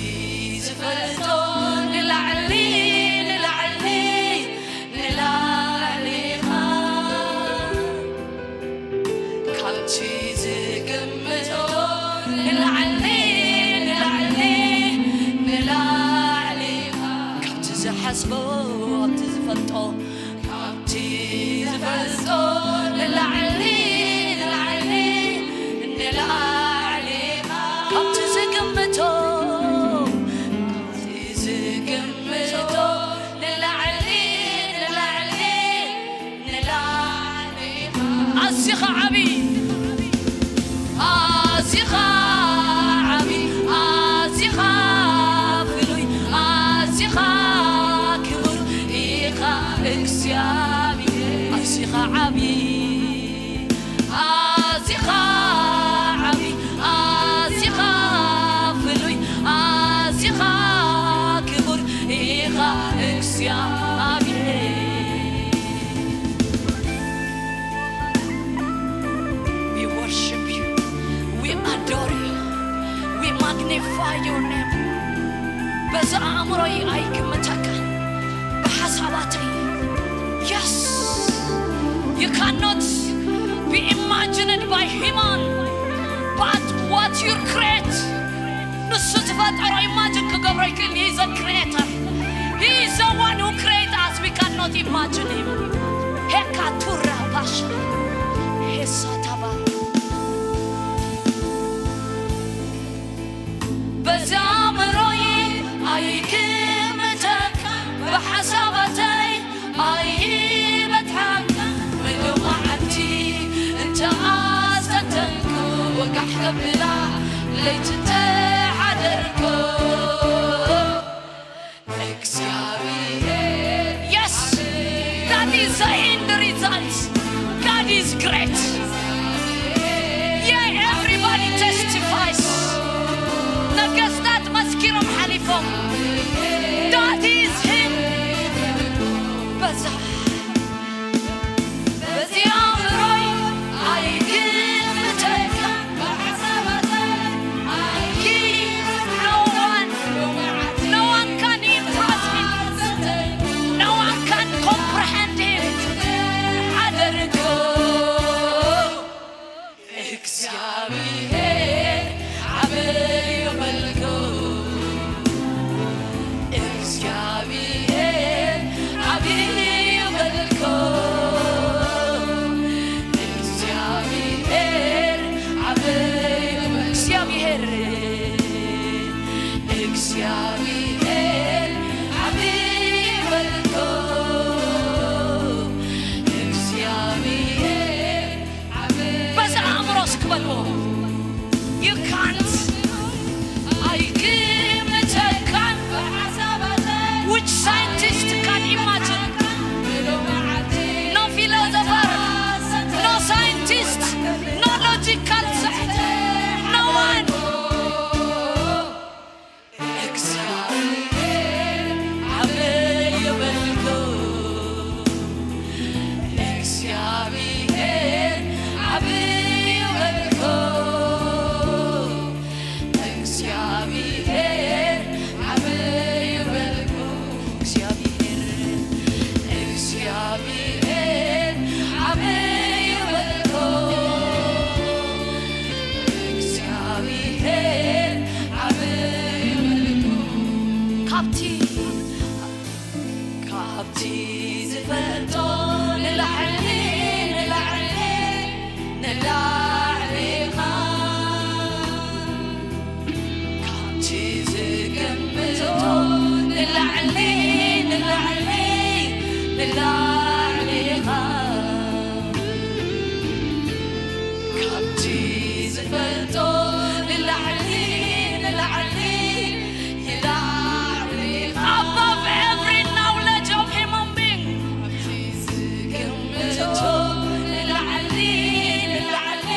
ዝፈልጦ ንላዕሊ፣ ንላዕሊ፣ ንላዕሊ ኢኻ። ካብቲ ዝግምቶ ንላዕሊ፣ ንላዕሊ፣ ንላዕሊ ኢኻ። ካብቲ ዝሓስቦ፣ ካብቲ ዝፈልጦ፣ ካብቲ ዝፈልጦ ንላዕሊ፣ ንላዕሊ፣ ንላዕሊ ኢኻ። ካብቲ ዝግምቶ፣ ካብቲ ዝግምቶ ንላዕሊ፣ ንላዕሊ፣ ንላዕሊ ኢኻ። ኣዚኻ ዓቢ፣ ኣዚኻ ዓቢ፣ ኣዚኻ ፍሉይ፣ ኣዚኻ ክቡር ኢኻ እግዚኣብሔር። ኣዚኻ ዓቢ፣ ኣዚኻ ዓቢ፣ ኣዚኻ ፍሉይ፣ ኣዚኻ ክቡር ኢኻ እግዚኣብሔር። We worship you. We adore you. We magnify your name. በዚ ኣእምሮይ ኣይግምተካን፣ ብሓሳባተይ። Yes. You cannot be imagined by human, but what you create ንሱ ዝፈጠሮ ኢማጅን ክገብሮ ይክእል። He is a creator. He is the one who create us. We cannot imagine him. ሄካ ቱራ ባሽ ሄሳታባ በዚ ኣእምሮይ ኣይግምተካ፣ ብሓሳባተይ ኣይበትሓካ። ምሉእ መዓልቲ እንተ ኣስተንተንኩ፣ ወጋሕ ከብላ ለይቲ እንተ ሓደርኩ። እግዚኣብሔር Yes, that is the end result. great. Yeah, everybody testifies. ነገስታት መስኪሮም ሓሊፎም። That is him. በዛ በዚ ኣእምሮይ ኣይግምተካ፣ ብሓሳባተይ ኣይግምት። No one, no one can impress him. No one can comprehend him. ሓደርጎ እግዚኣብሔር ዓብዩ በልኩ፣ እግዚኣብሔር ዓብዩ በልኩ፣ እግዚኣብሔር ዓብዩ በልኩ፣ እግዚኣብሔር፣ እግዚኣብሔር ዓብዩ በልኩ፣ እግዚኣብሔር በዛ ኣእምሮ እስኪ በልዎ። You can't. ኣይግምተካን። Which scientist can imagine? No philosopher, no scientist, no logical scientist, no one. እግዚኣብሔር ዓብዩ በልኩ፣ እግዚኣብሔር ዓብዩ በልኩ፣ እግዚኣብሔር ዓብዩ በልኩ፣ እግዚኣብሔር፣ እግዚኣብሔር ዓብዩ በልኩ፣ እግዚኣብሔር ዓብዩ በልኩ። ካብቲ፣ ካብቲ ዝፈልጦ ንላዕሊ፣ ንላዕሊ፣ ንላዕሊ ኢኻ። ካብቲ ዝገምቶ ንላዕሊ፣ ንላዕሊ፣ ንላዕሊ ኢኻ። ካብቲ ዝፈልጦ ንላዕሊ፣ ንላዕሊ፣ ንላዕሊ ኢኻ። Above every knowledge of human being. ካብቲ ዝገምቶ ንላዕሊ፣ ንላዕሊ፣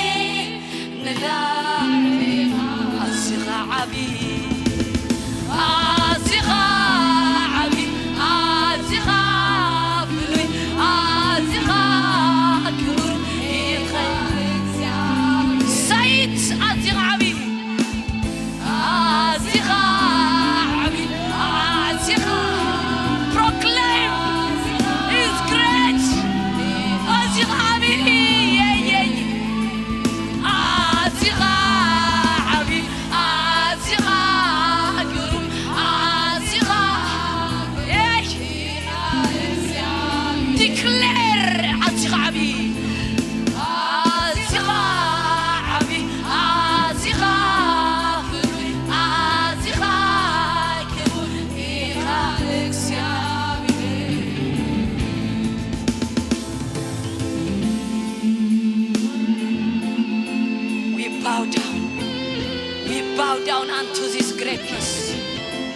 ንላዕሊ ኢኻ። ኣዚኻ ዓቢ፣ ኣዚኻ ዓቢ፣ ኣዚኻ ፍሉይ፣ ኣዚኻ ክቡር ኢኻ። ሰይት ኣዚኻ ዓቢ፣ ኣዚኻ ዓቢ፣ ኣዚኻ proclaim is great። ኣዚኻ ዓቢ፣ የይ፣ የይ። ኣዚኻ ዓቢ፣ ኣዚኻ ግሩም፣ ኣዚኻ፣ ኤይ፣ declare ኣዚኻ ዓቢ፣ ኣዚኻ ዓቢ፣ ኣዚኻ ፍሉይ፣ ኣዚኻ ክቡር ኢኻ እግዚኣብሔር። We bow down. We bow down unto this greatness.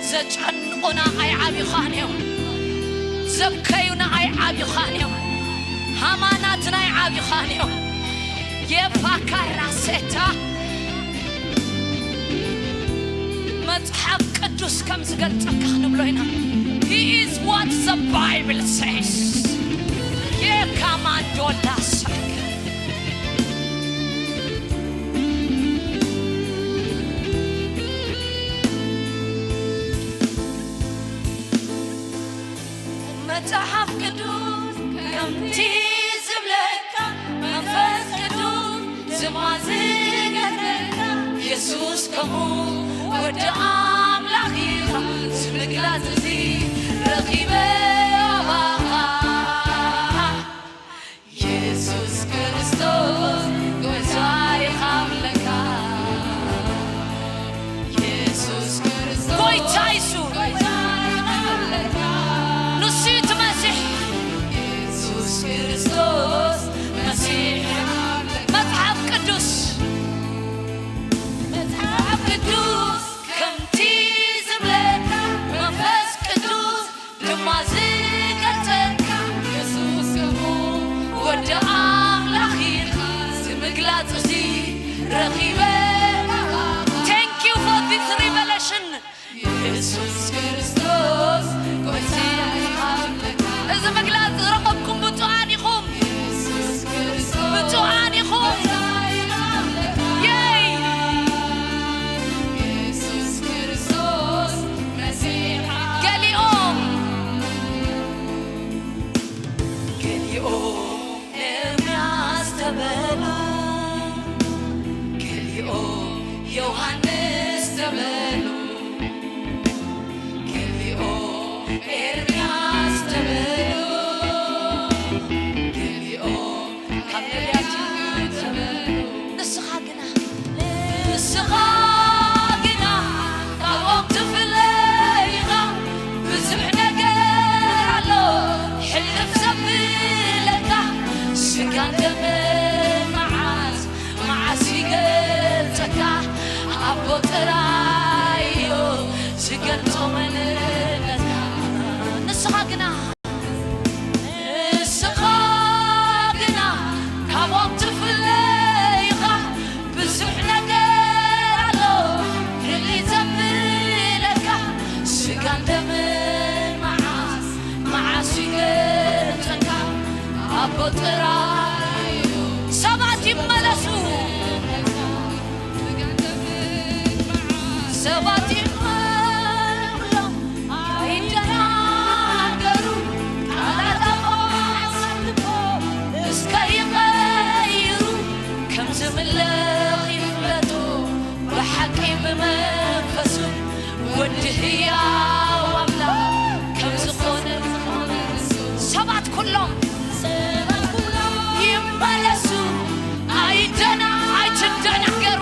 ዘጨንቑና ኣይዓብዩኻን እዮም። ዘብከዩና ኣይዓብዩኻን እዮም። ሃማናትና ኣይዓብዩኻን እዮም። የፋካራሴታ መጽሓፍ ቅዱስ ከም ዝገልጸካ ክንብሎ ኢና። He is what the Bible says. የካማንዶላ ሳክ መጽሓፍ ቅዱስ ከምቲ ዝብለካ፣ መንፈስ ቅዱስ ድማ ዝገርመካ፣ የሱስ ከምኡ ወዲ ኣምላኽ ኢኻ፣ ዝምግላጽ እዚ ረኺበ ኣባኻ። የሱስ ክርስቶስ ጎይታ ኢኻ ኣምለካ። የሱስ ክርስቶስ ጎይታ ኢየሱስ። ጎይታ ኢኻ ኣምለካ። ንሱ እዩ እቲ መሲሕ። የሱስ ክርስቶስ መሲሕ ኢኻ ኣምለካ። መጽሓፍ ቅዱስ፣ መጽሓፍ ቅዱስ ከምቲ ዝብለካ፣ መንፈስ ቅዱስ ድማ ዝገልጸካ፣ የሱስ ስሙ ወዲ ኣምላኽ ኢኻ፣ ረኺበ። Thank you for this revelation. ኢየሱስ ክርስቶስ ጎይታ። እዚ ምግላጽ ዝረኸብኩም ብፁዓን ኢኹም። ኢየሱስ ክርስቶስ ብፁዓን ኢኹም። ጎይታ። የይ። ኢየሱስ ክርስቶስ መሲሓ። ገሊኦም፣ ገሊኦም ኤርምያስ ተበሉ፣ ገሊኦም ዮሃንስ ተበሉ፣ ገሊኦም ኤርምያስ ተበሉ፣ ገሊኦም ካብ ነቢያት ተበሉ። ንስኻ ግና፣ ንስኻ ግና ካብኦም ትፍለ ኢኻ። ብዙሕ ነገር ኣሎ ሕልፍ ዘብለካ፣ ስጋን ደምን መዓስ፣ መዓስ ይገልጸካ? ኣቦ ጥራይ እዩ ዝገልጾ መንነትካ። ንስኻ ግና፣ ንስኻ ግና ካብኦም ትፍለ ኢኻ። ብዙሕ ነገር ኣሎ ፍልይ ዘብለካ፣ ስጋን ደምን መዓስ፣ መዓስ ይገልጸካ? ኣቦ ጥራይ እዩ። ሰባት ይመለሱ። ሰባት ይመለሱ። ኣይደናገሩ፣ ቃላቶም ሓሳብ ልቦም እስከ ይቐይሩ፣ ከም ዝምለኽ ይፍለጡ፣ ብሓቂ ብመንፈሱ ወዲ ህያው ኣምላኽ ከም ዝኾነ። ሰባት ኩሎም ይመለሱ። ኣይደና-፣ ኣይትደናገሩ።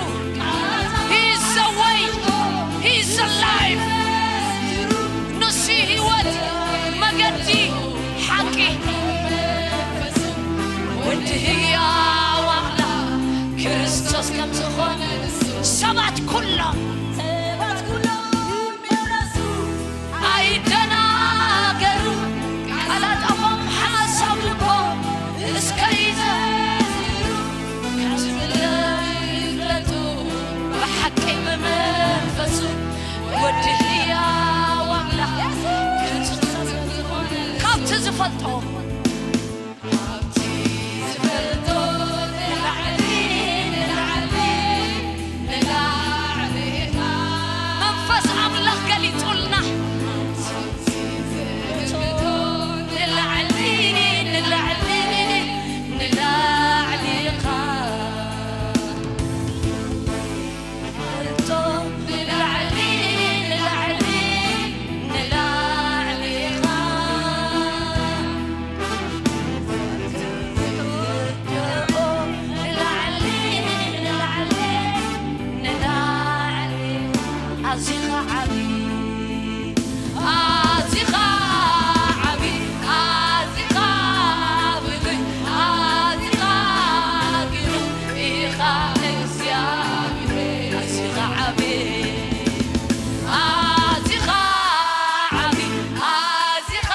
He is the way. He is the life. ንሱ ህይወት፣ መገዲ፣ ሓቂ። ወዲ ህያው ኣምላኽ ክርስቶስ ከም ዝኾነ ሰባት ኩሎም፣ ሰባት ኩሎም ይመለሱ። ኣይደናገሩ፣ ቃላቶምም ሓሳብ ልቦም እስከ ይዘዝሩ፣ ከም ዝምለኽ ይፍለጡ፣ ብሓቂ ብመንፈሱ ወዲ ህያው ኣምላኽ። ካብቲ ዝፈልጦ፣ ካብቲ ዝፈልጦ ንላዕሊ፣ ንላዕሊ፣ ንላዕሊ ኢኻ። መንፈስ ኣምላኽ ገሊጹልና። ንላዕሊ፣ ንላዕሊ፣ ንላዕሊ ኢኻ። ንላዕሊ፣ ንላዕሊ፣ ንላዕሊ ኢኻ። ንላዕሊ፣ ንላዕሊ፣ ንላዕሊ ኣዚኻ ዓቢ፣ ኣዚኻ ዓቢ፣ ኣዚኻ ብሉይ፣ ኣዚኻ ግሩም ኢኻ እግዚኣብሔር። ኣዚኻ ዓቢ፣ ኣዚኻ ዓቢ፣ ኣዚኻ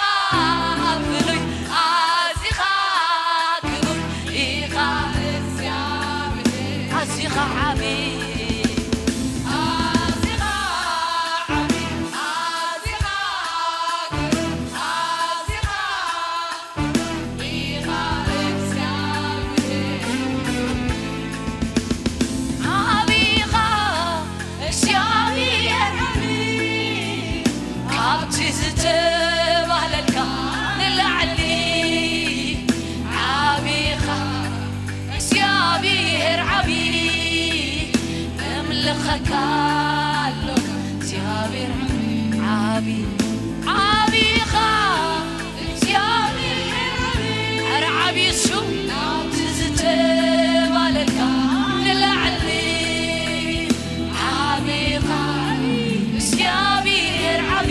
ብሉይ፣ ኣዚኻ ክቡር ኢኻ እግዚኣብሔር። ኣዚኻ ዓቢ፣ ኣዚኻ ዓቢ፣ ኣዚኻ ክቡር፣ ኣዚኻ ዓቢኻ እግዚኣብሔር፣ ካብቲ ዝተባህለልካ ንላዕሊ። ዓቢኻ እግዚኣብሔር ዓቢ፣ ነምልኸካ ኣሎ እግዚኣብሔር ዓቢ። ዓቢኻ እግዚኣብሔር ዓቢ፣ ኧረ ዓቢ እሱ። ናብቲ ዝተባለልካ ንላዕሊ ዓቢኻ እግዚኣብሔር ዓቢ፣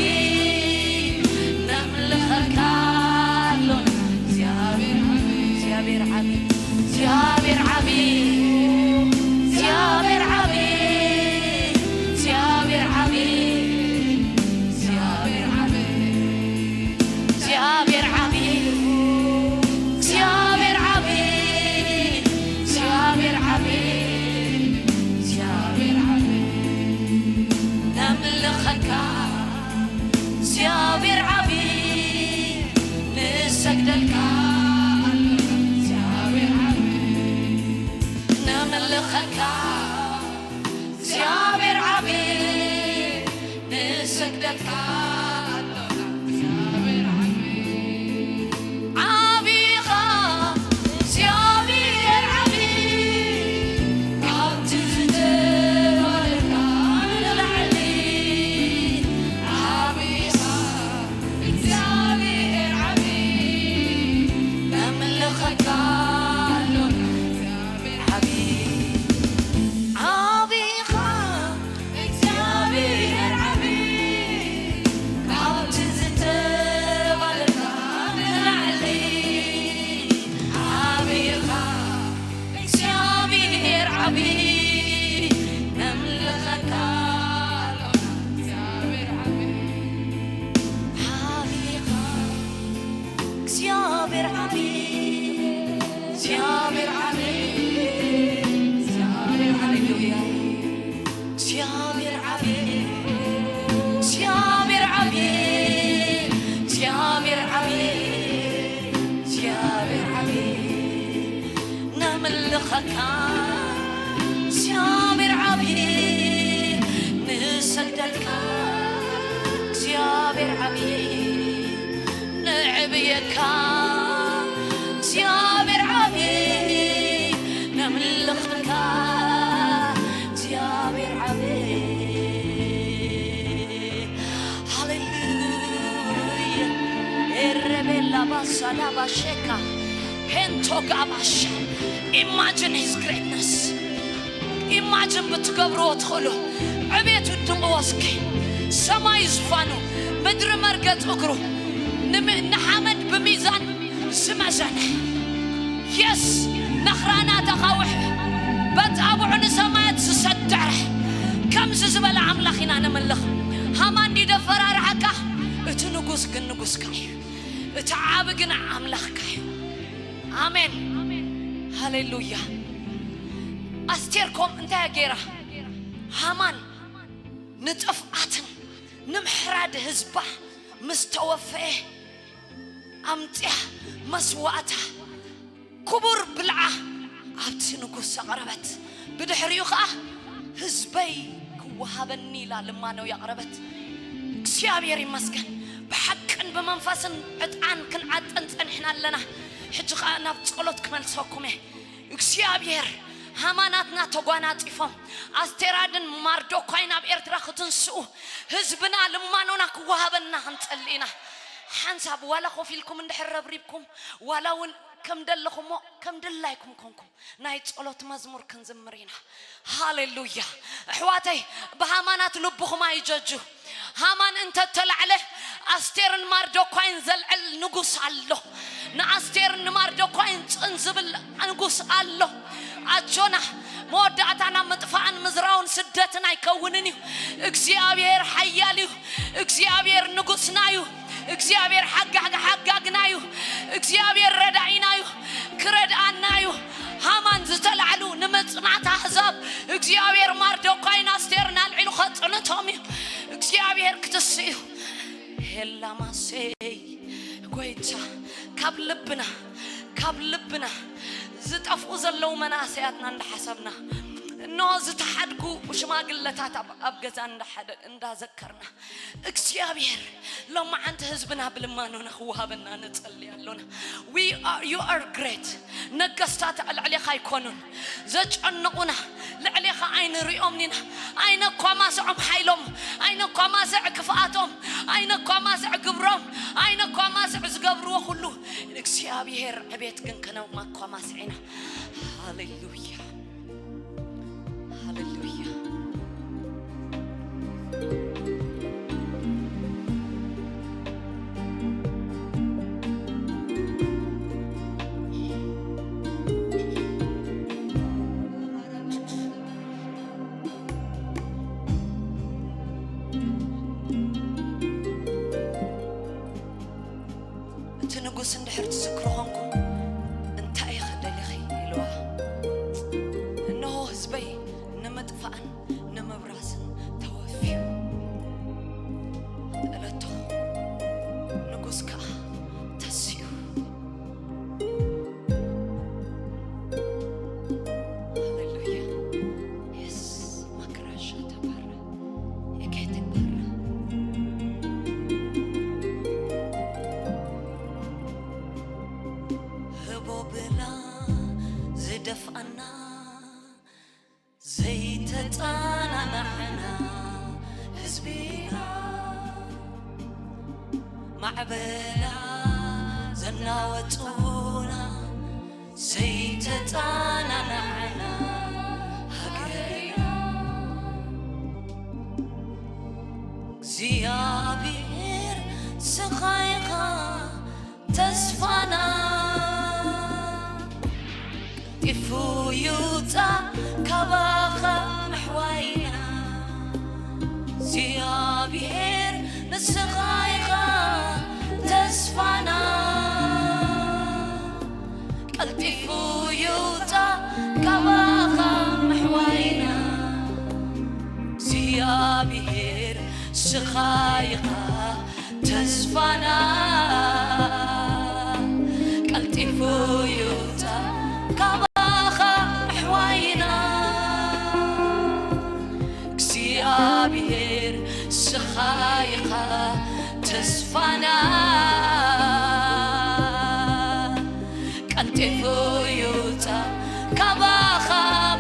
ነምልኸካ ኣሎና እግዚኣብሔር ዓቢ፣ እግዚኣብሔር ዓቢ፣ እግዚኣብሔር ዓቢ፣ እግዚኣብሔር ዓቢ፣ እግዚኣብሔር ዓቢ፣ እግዚኣብሔር ዓቢ። ሰግደልካ ኣለና እግዚኣብሔር ዓቢ። ዓቢኻ እግዚኣብሔር ዓቢ፣ ካብቲ ዝተባረኻ ንላዕሊ። ዓቢኻ እግዚኣብሔር ዓቢ፣ ነምልኸካ ኣሎና እግዚኣብሔር ዓቢ። ዓቢኻ እግዚኣብሔር ዓቢ፣ ካብቲ ዝተባረኻ ንላዕሊ። ዓቢኻ እግዚኣብሔር ዓቢ፣ ነምልኸካ ኣሎና እግዚኣብሔር ዓቢ። ዓቢኻ እግዚኣብሔር ዓቢ፣ እግዚኣብሔር ዓቢ፣ እግዚኣብሔር፣ ሃሌሉያ። እግዚኣብሔር ዓቢ፣ እግዚኣብሔር ዓቢ፣ እግዚኣብሔር ዓቢ፣ እግዚኣብሔር ዓቢ። ነምልኸካ እግዚኣብሔር ዓቢ፣ ንሰግደልካ እግዚኣብሔር ዓቢ፣ ነዕብየካ እግዚኣብሔር ዓቢ፣ ነምልኸካ እግዚኣብሔር ዓቢ። ሃሌሉያ። ኤረቤላ ባሳዳ ባሼካ ሄንቶ ጋባሻ። Imagine his greatness. Imagine ብትገብርዎ ትኽእሉ ዕቤት ውድቕዎ እስኪ። ሰማይ ዝፋኑ፣ ምድሪ መርገጽ እግሩ፣ ንሚ-፣ ንሓመድ ብሚዛን ዝመዘነ። የስ፣ ነኽራናት ኣኻውሕ በጣብዑ ንሰማያት ዝሰደረ። ከምዚ ዝበለ ኣምላኽ ኢና ነምልኽ። ሃማ እንዲደ ፈራርሓካ፣ እቲ ንጉስ ግን ንጉስካ እዩ። እቲ ዓቢ ግን ኣምላኽካ እዩ። ኣሜን። ሃሌሉያ። ኣስቴር ኮም እንታይ ገይራ? ሃማን ንጥፍኣትን ንምሕራድ ህዝባ ምስ ተወፈየ ኣምጽያ መስዋእታ ክቡር ብልዓ ኣብቲ ንጉስ ኣቕረበት። ብድሕሪኡ ኸኣ ህዝበይ ክወሃበኒ ኢላ ልማነው ያቕረበት። እግዚኣብሔር ይመስገን። ብሓቅን ብመንፈስን ዕጣን ክንዓጥን ጸኒሕና ኣለና። ሕጂ ኸኣ ናብ ጸሎት ክመልሰኩም እየ። እግዚኣብሔር ሃማናትና ተጓናጺፎም ኣስቴራድን ማርዶኳይን ኣብ ኤርትራ ክትንስኡ ህዝብና ልማኖና ክወሃበና ክንጸሊ ኢና። ሓንሳብ ዋላ ኮፍ ኢልኩም እንድሕር ረብሪብኩም ዋላ እውን ከም ደለኹሞ ከም ድላይኩም ኮንኩም ናይ ጸሎት መዝሙር ክንዝምር ኢና። ሃሌሉያ። ኣሕዋተይ ብሃማናት ልብኹም ኣይጀጁ። ሃማን እንተተላዕለ ኣስቴርን ማርዶኳይን ዘልዕል ንጉስ ኣሎ። ንኣስቴርን ንማርዶኳይን ጽን ዝብል ንጉስ ኣሎ። ኣጆና መወዳእታና ምጥፋእን ምዝራውን ስደትን ኣይከውንን እዩ። እግዚኣብሔር ሓያል እዩ። እግዚኣብሔር ንጉስና እዩ። እግዚኣብሔር ሓጋ-፣ ሓጋግና እዩ። እግዚኣብሔር ረዳኢና እዩ። ክረድኣና እዩ። ሃማን ዝተላዕሉ ንምጽናት ኣሕዛብ እግዚኣብሔር ማርዶኳይን ኣስቴርን ኣልዒሉ ከጽንቶም እዩ። እግዚኣብሔር ክትስ እዩ። ሄላማሴይ ጎይታ ካብ ልብና ካብ ልብና ዝጠፍኡ ዘለዉ መናእሰያትና እንዳሓሰብና እኖ ዝተሓድጉ ሽማግለታት ኣብ፣ ኣብ ገዛ እንዳሓደ-፣ እንዳዘከርና እግዚኣብሔር ሎማዓንቲ ህዝብና ብልማኖና ክወሃበና ንጸሊ ኣሎና። We are, you are great። ነገስታት ልዕሌኻ ኣይኮኑን። ዘጨንቑና ልዕሌኻ ኣይንሪኦምን ኢና። ኣይነኳማስዖም ሓይሎም፣ ኣይነኳማስዕ ክፍኣቶም፣ ኣይነኳማስዕ ግብሮም፣ ኣይነኳማስዕ ዝገብርዎ ኩሉ። እግዚኣብሔር ዕቤት ግን ከነማኳማስዕ ኢና። ሃሌሉያ። ሃሌሉያ። እቲ ንጉስ እንድሕር ትዝክሮ ኾንኩም፣ "እንታይ ኢኺ ደሊኺ?" ኢልዋ። "እንሆ ህዝበይ ንምጥፋእን ንምብራስን ተወፍዩ፣ እለቶ ንጉስ ከኣ ተሲኡ።" ሃሌሉያ። የስ፣ ማክራሻ ተባረ፣ የጌቴ ባረ። ማዕበላ ዘናወጹና ዘይተጻናናዕና ሃገርና እግዚኣብሔር ስኻ ኢኻ ተስፋና ቀልጢፉ ይውጻእ ካባኻ ምሕዋይና እግዚኣብሔር ንስኻ ኢኻ ተስፋና ቀልጢፉ ይውጻእ ካባኻ ምሕዋይና እግዚኣብሔር ስኻ ኢኻ ተስፋና ቀልጢፉ ይውጻእ ካባኻ ምሕዋይና እግዚኣብሔር ስኻ ኢኻ ተስፋና ቀልጢፉ ይውጻእ ካባኻ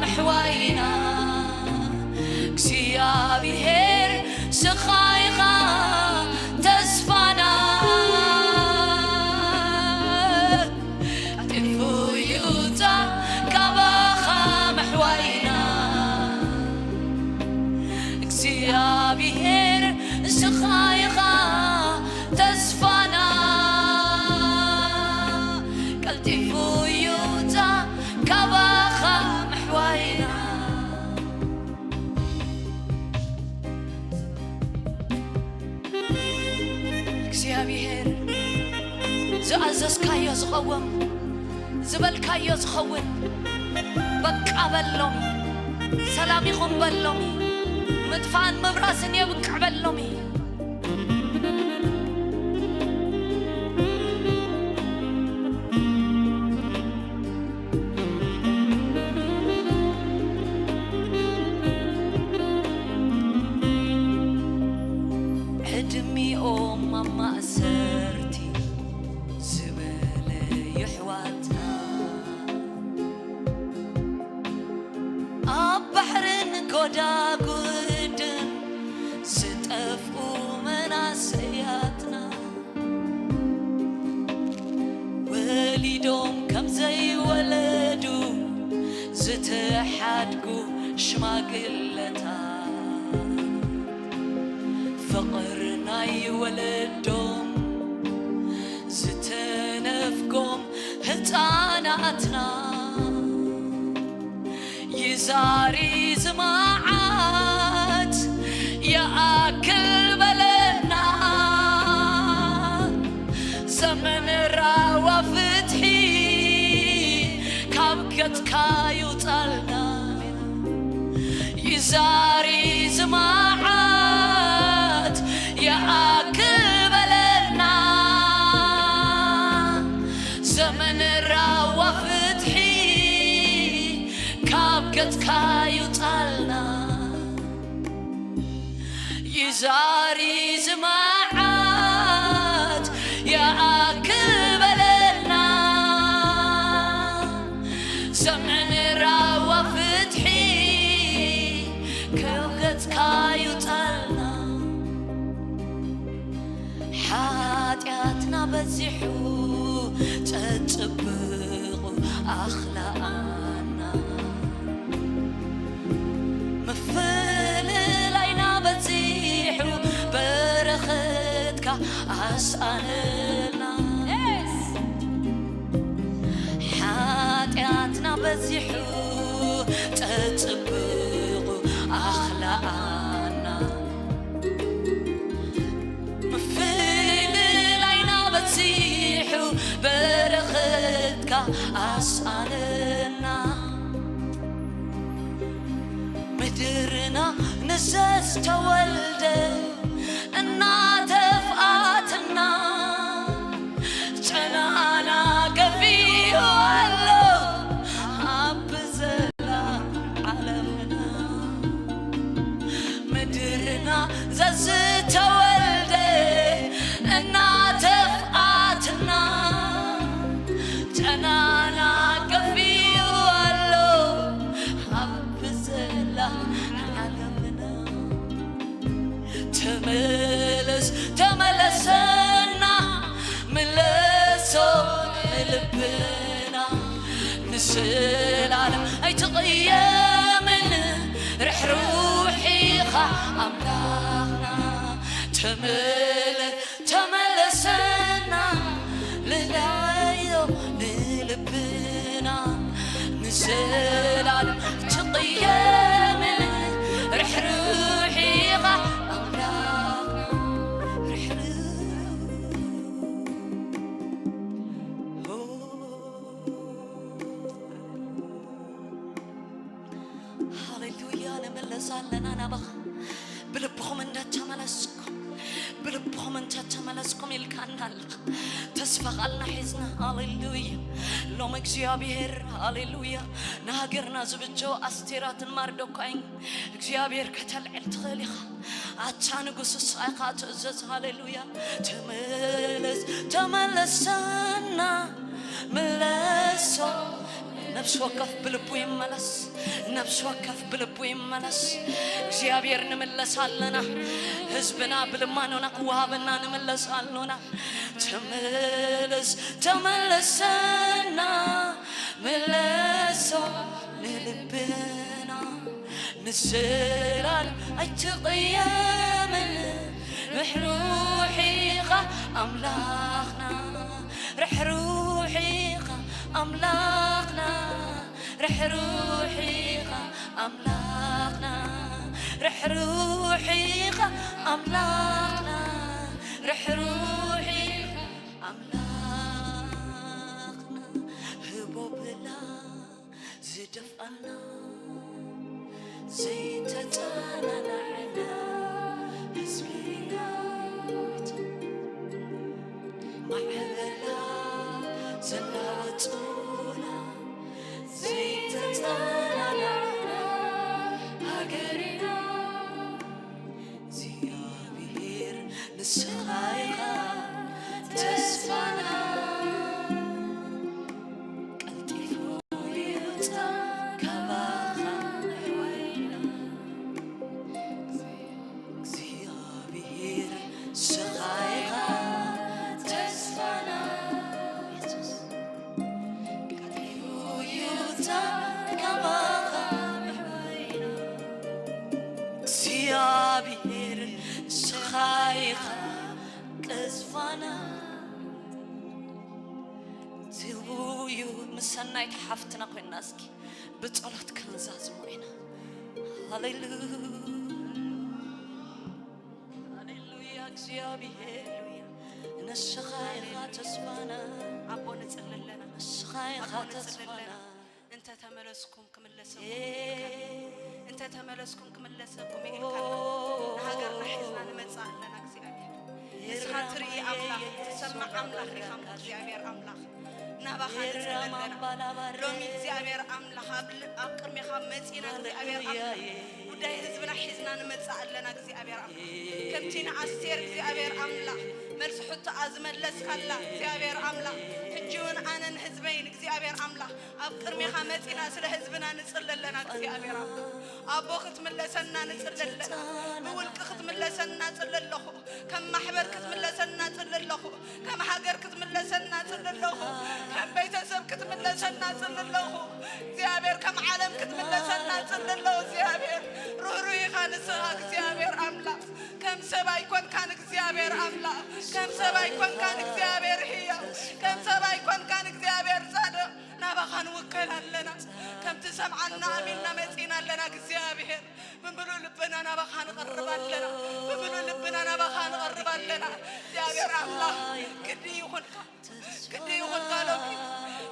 ምሕዋይና እግዚኣብሔር ስኻ ኢኻ ተስፋና ቀልጢፉ ይውጻእ ካባኻ ምሕዋይና እግዚኣብሔር ስኻ ኢኻ ተስፋና ቀልጢፉ ይውጻእ ካባኻ ምሕዋይና እግዚኣብሔር ዝኣዘዝካዮ ዝቐውም ዝበልካዮ ዝኸውን በቃ በሎም ሰላም ይኹን በሎም ምጥፋእን ምብራስን የብቅዕ በሎም ዕድሚኦም ኣብ ማእሰርቲ ዝበለ ይሕዋትና ኣብ ባሕርን ጎዳጉድን ዝጠፍኡ መናሰያትና ወሊዶም ከም ዘይወለዱ ዝተሓድጉ ሽማግለታት ፍቕር ናይ ወለዶም ዝተነፍጎም ህፃናትና ይዛሪ ዝማዓት ይኣክል በለና ዘመን ራዋ ፍትሒ ካብ ገጽካ ይውጻልና ይዛሪ ዝማዓት ይኣክል በለና ዘመን ራዋ ፍትሒ ካብ ገጽካ ይውጻልና ይዛሪ ዝማዓት ይኣክል በለና ዘመን ራዋ ፍትሒ ካብ ገጽካ ይውጻልና ሓጢኣትና በዚሑ ጸጽብቑ ኣኽላኣና ምፍልላይና በዚሑ በረኸትካ ኣስኣነልና ሓጢኣትና በዚሑ ጸጽብቑ ኣኽላኣና ምፍልላይና በዚሑ በረኸትካ ኣስኣነና ምድርና ንዘዝተወልደ እናተፍኣትና ጨናና ገፊኡ ኣሎ ኣብ ዘላ ዓለምና ምድርና ዘዝተወልደ እናተፍኣትና ጨናና ገፊኡ ኣሎ ኣብ ዘላ ዓለምና ተመለስ ተመለሰና ዘላለም ኣይትቕየምን፣ ርሕሩሕ ኢኻ ኣምላኽና። ተመለ-፣ ተመለሰና፣ ልለዮ ንልብና። ንዘላለም ኣይትቕየምን፣ ርሕሩሕ ኢኻ ኣምላኽና። ርሕሩሕ ሃሌሉያ፣ ንመለስ ኣለና ናባኻ። ብልብኹም እንዳተመለስኩም፣ ብልብኹም እንዳተመለስኩም ኢልካና ኣለኻ። ተስፋ ቃልና ሒዝና፣ ሃሌሉያ። ሎም እግዚኣብሔር፣ ሃሌሉያ፣ ንሃገርና ዝብጀው ኣስቴራትን ማርዶካይን እግዚኣብሔር ከተልዕል ትኽእል ኢኻ። ኣታ ንጉስ እስኻ ኢኻ ትእዘዝ። ሃሌሉያ። ተመለስ፣ ተመለሰና፣ ምለሶ። ነፍሲ ወከፍ ብልቡ ይመለስ፣ ነፍሲ ወከፍ ብልቡ ይመለስ። እግዚኣብሔር ንምለስ ኣለና። ህዝብና ብልማኖና ክወሃበና ንምለስ ኣሎና። ተመለስ፣ ተመለሰና፣ ምለሶ ንልብና። ንዘላለም ኣይትቕየምን፣ ርሕሩሕ ኢኻ ኣምላኽና፣ ርሕሩሕ ኢኻ ኣምላኽና፣ ርሕሩሕ ኢኻ ኣምላኽና፣ ርሕሩሕ ኢኻ ኣምላኽና፣ ርሕሩሕ ኢኻ ኣምላኽና። ህቦብላ ዝደፍኣና ዘይተጸናናዕና ህዝብና፣ ማዕበላ ዘናወጹና ዘይተጸናናዕና ሃገርና። እግዚኣብሔር ንስኻ ኢኻ ተስፋና፣ ቀልጢፉ ይውጻእ ካባኻ ኣሕዋይና። እግዚኣብሔር ንስኻ ኢኻ ተስፋና፣ ቀልጢፉ ይውጻእ ካባኻ ኣሕዋይና። እግዚኣብሔር ንስኻ ኢኻ ተስፋና። ዝውዩ ምስ ሰናይት ሓፍትና ኮይንና እስኪ ብጸሎት ክንዛዝሞ ኢና። ሃሌሉያ፣ ሃሌሉያ፣ እግዚኣብሔር ንስኻ ኢኻ ተስፋና። ኣቦ ንጽሊ ኣለና። ንስኻ ኢኻ ኣቦ ንጽሊ ተስፋና። ኣለና። እንተ ተመለስኩም ክምለሰኩም ኢልካ፣ እንተ ተመለስኩም ክምለሰኩም ኢልካ፣ ንሃገርና ሒዝና ንመጽእ ኣለና። እግዚኣብሔር ንስኻ ትርኢ ኣምላኽ፣ ትሰምዕ ኣምላኽ ኢኻ እሞ እግዚኣብሔር ኣምላኽ ናባኻ ንጽሊ ኣለና። ሎሚ እግዚኣብሔር ኣምላኽ ኣብ ል-፣ ኣብ ቅድሜኻ መጺና እግዚኣብሔር ኣምላኽ ጉዳይ ህዝብና ሒዝና ንመጽእ ኣለና። እግዚኣብሔር ኣምላኽ ከምቲ ንኣስቴር እግዚኣብሔር ኣምላኽ መልሲ ሕቶኣ ዝመለስካላ እግዚኣብሔር ኣምላኽ ሕጂ እውን ኣነን ህዝበይን እግዚኣብሔር ኣምላኽ ኣብ ቅድሜኻ መጺና ስለ ህዝብና ንጽሊ ኣለና። እግዚኣብሔር ኣቦ፣ ኣቦ ክትምለሰና ንጽሊ ኣለና። ብውልቂ ክትምለሰና ጽሊ ኣለኹ። ከም ማሕበር ክትምለሰና ጽሊ ኣለኹ። ከም ሃገር ክትምለሰና ጽሊ ኣለኹ። ከም ቤተሰብ ክትምለሰና ጽሊ ኣለኹ። እግዚኣብሔር ከም ዓለም ክትምለሰና ጽሊ ኣለኹ። እግዚኣብሔር ርህሩህ ኢኻ ንስኻ እግዚኣብሔር ኣምላኽ። ከም ሰብ ኣይኮንካን እግዚኣብሔር ኣምላኽ። ከም ሰብ ኣይኮንካን እግዚኣብሔር ህያው። ከም ሰብ ኣይኮንካን እግዚኣብሔር ጻድቕ። ናባኻ ንውከል ኣለና። ከምቲ ሰምዓና ኣሚንና መጺና ኣለና እግዚኣብሔር። ብምሉእ ልብና ናባኻ ንቐርብ ኣለና። ብምሉእ ልብና ናባኻ ንቐርብ ኣለና። እግዚኣብሔር ኣምላኽ ግዲ ይኹንካ። ግዲ ይኹንካ ሎሚ።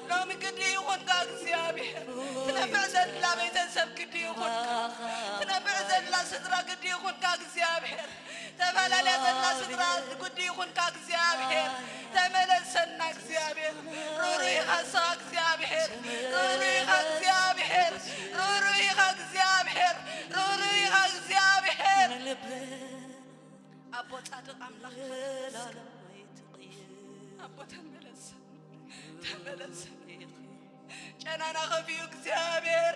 ሎሚ ግዲ ይኹንካ እግዚኣብሔር። ትነብዕ ዘላ ቤተሰብ ግዲ ይኹንካ። ትነብዕ ዘላ ስድራ ግዲ ይኹንካ እግዚኣብሔር። ተፈላለያ ዘላ ስድራ ግዲ ይኹንካ እግዚኣብሔር። ተመለሰና እግዚኣብሔር። ርህሩህ ኢኻ ንስኻ እግዚኣብሔር። ርህሩህ ኢኻ እግዚኣብሔር። ርህሩህ ኢኻ እግዚኣብሔር። ርህሩህ ኢኻ እግዚኣብሔር። ኣቦ ጻድቕ ኣምላኽ ኣቦ ተመለስ። ተመለስ። ጨናና ኸፊኡ እግዚኣብሔር፣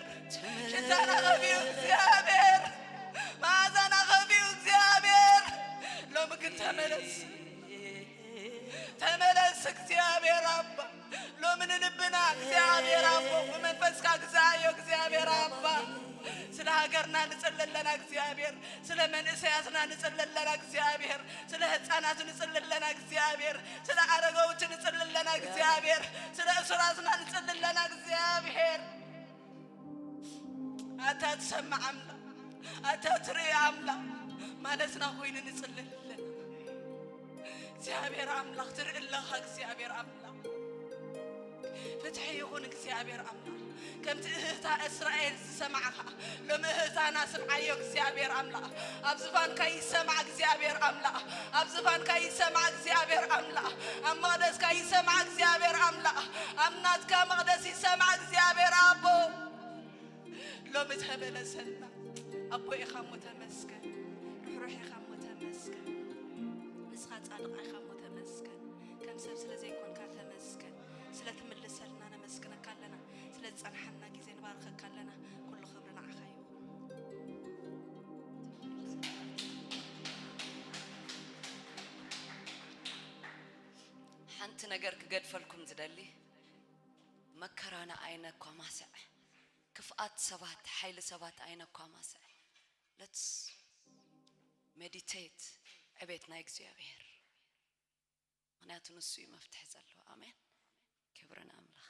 ሽታና ኸፊኡ እግዚኣብሔር፣ መዓዛና ኸፊኡ እግዚኣብሔር። ሎሚ ግን ተመለስ፣ ተመለስ እግዚኣብሔር ኣባ። ሎሚ ንልቢ እግዚኣብሔር ኣቦ ብመንፈስካ ግዛዮ እግዚኣብሔር ኣባ። ስለ ሃገርና ንጽሊ ኣለና እግዚኣብሔር፣ ስለ መንእሰያትና ንጽሊ ኣለና እግዚኣብሔር፣ ስለ ህጻናት ንጽሊ ኣለና እግዚኣብሔር፣ ስለ ኣረገውቲ ንጽሊ ኣለና እግዚኣብሔር፣ ስለ እሱራትና ንጽሊ ኣለና እግዚኣብሔር። ኣታ ትሰምዕ ኣምላኽ፣ ኣታ ትርኢ ኣምላኽ ማለትና ኮይኑ ንጽሊ ኣለና። እግዚኣብሔር ኣምላኽ ትርኢ ኣለኻ እግዚኣብሔር ኣምላኽ። ፍትሒ ይኹን እግዚኣብሔር ኣምላኽ። ከምቲ እህታ እስራኤል ዝሰማዕኻ ሎም እህታና ስምዓዮ እግዚኣብሔር ኣምላኽ። ኣብ ዝፋንካ ይሰማዕ እግዚኣብሔር ኣምላኽ። ኣብ ዝፋንካ ይሰማዕ እግዚኣብሔር ኣምላኽ። ኣብ መቕደስካ ይሰማዕ እግዚኣብሔር ኣምላኽ። ኣብ ናትካ መቕደስ ይሰማዕ እግዚኣብሔር ኣቦ። ሎሚ ተመለሰልና ኣቦ ኢኻ እሞ ተመስገን። ርሕሩሕ ኢኻ እሞ ተመስገን። ንስኻ ጻድቕ ኢኻ እሞ ተመስገን። ከም ሰብ ስለ ዘይኮንካ ተመስገን። ስለ ትምልሰልና ነመስግነካ ኣለና። ስለ ዝጸንሓና ግዜ ንባርኸካ ኣለና። ኩሉ ክብሪ ንዓኻ ይኹን። ሓንቲ ነገር ክገድፈልኩም ዝደሊ፣ መከራና ኣይነኳማስዕ። ክፍኣት ሰባት፣ ሓይሊ ሰባት ኣይነኳማስዕ። Let's meditate ዕቤት ናይ እግዚኣብሔር። ምኽንያቱ ንሱ እዩ መፍትሒ ዘለዎ። ኣሜን። ክብሪ ንኣምላኽ።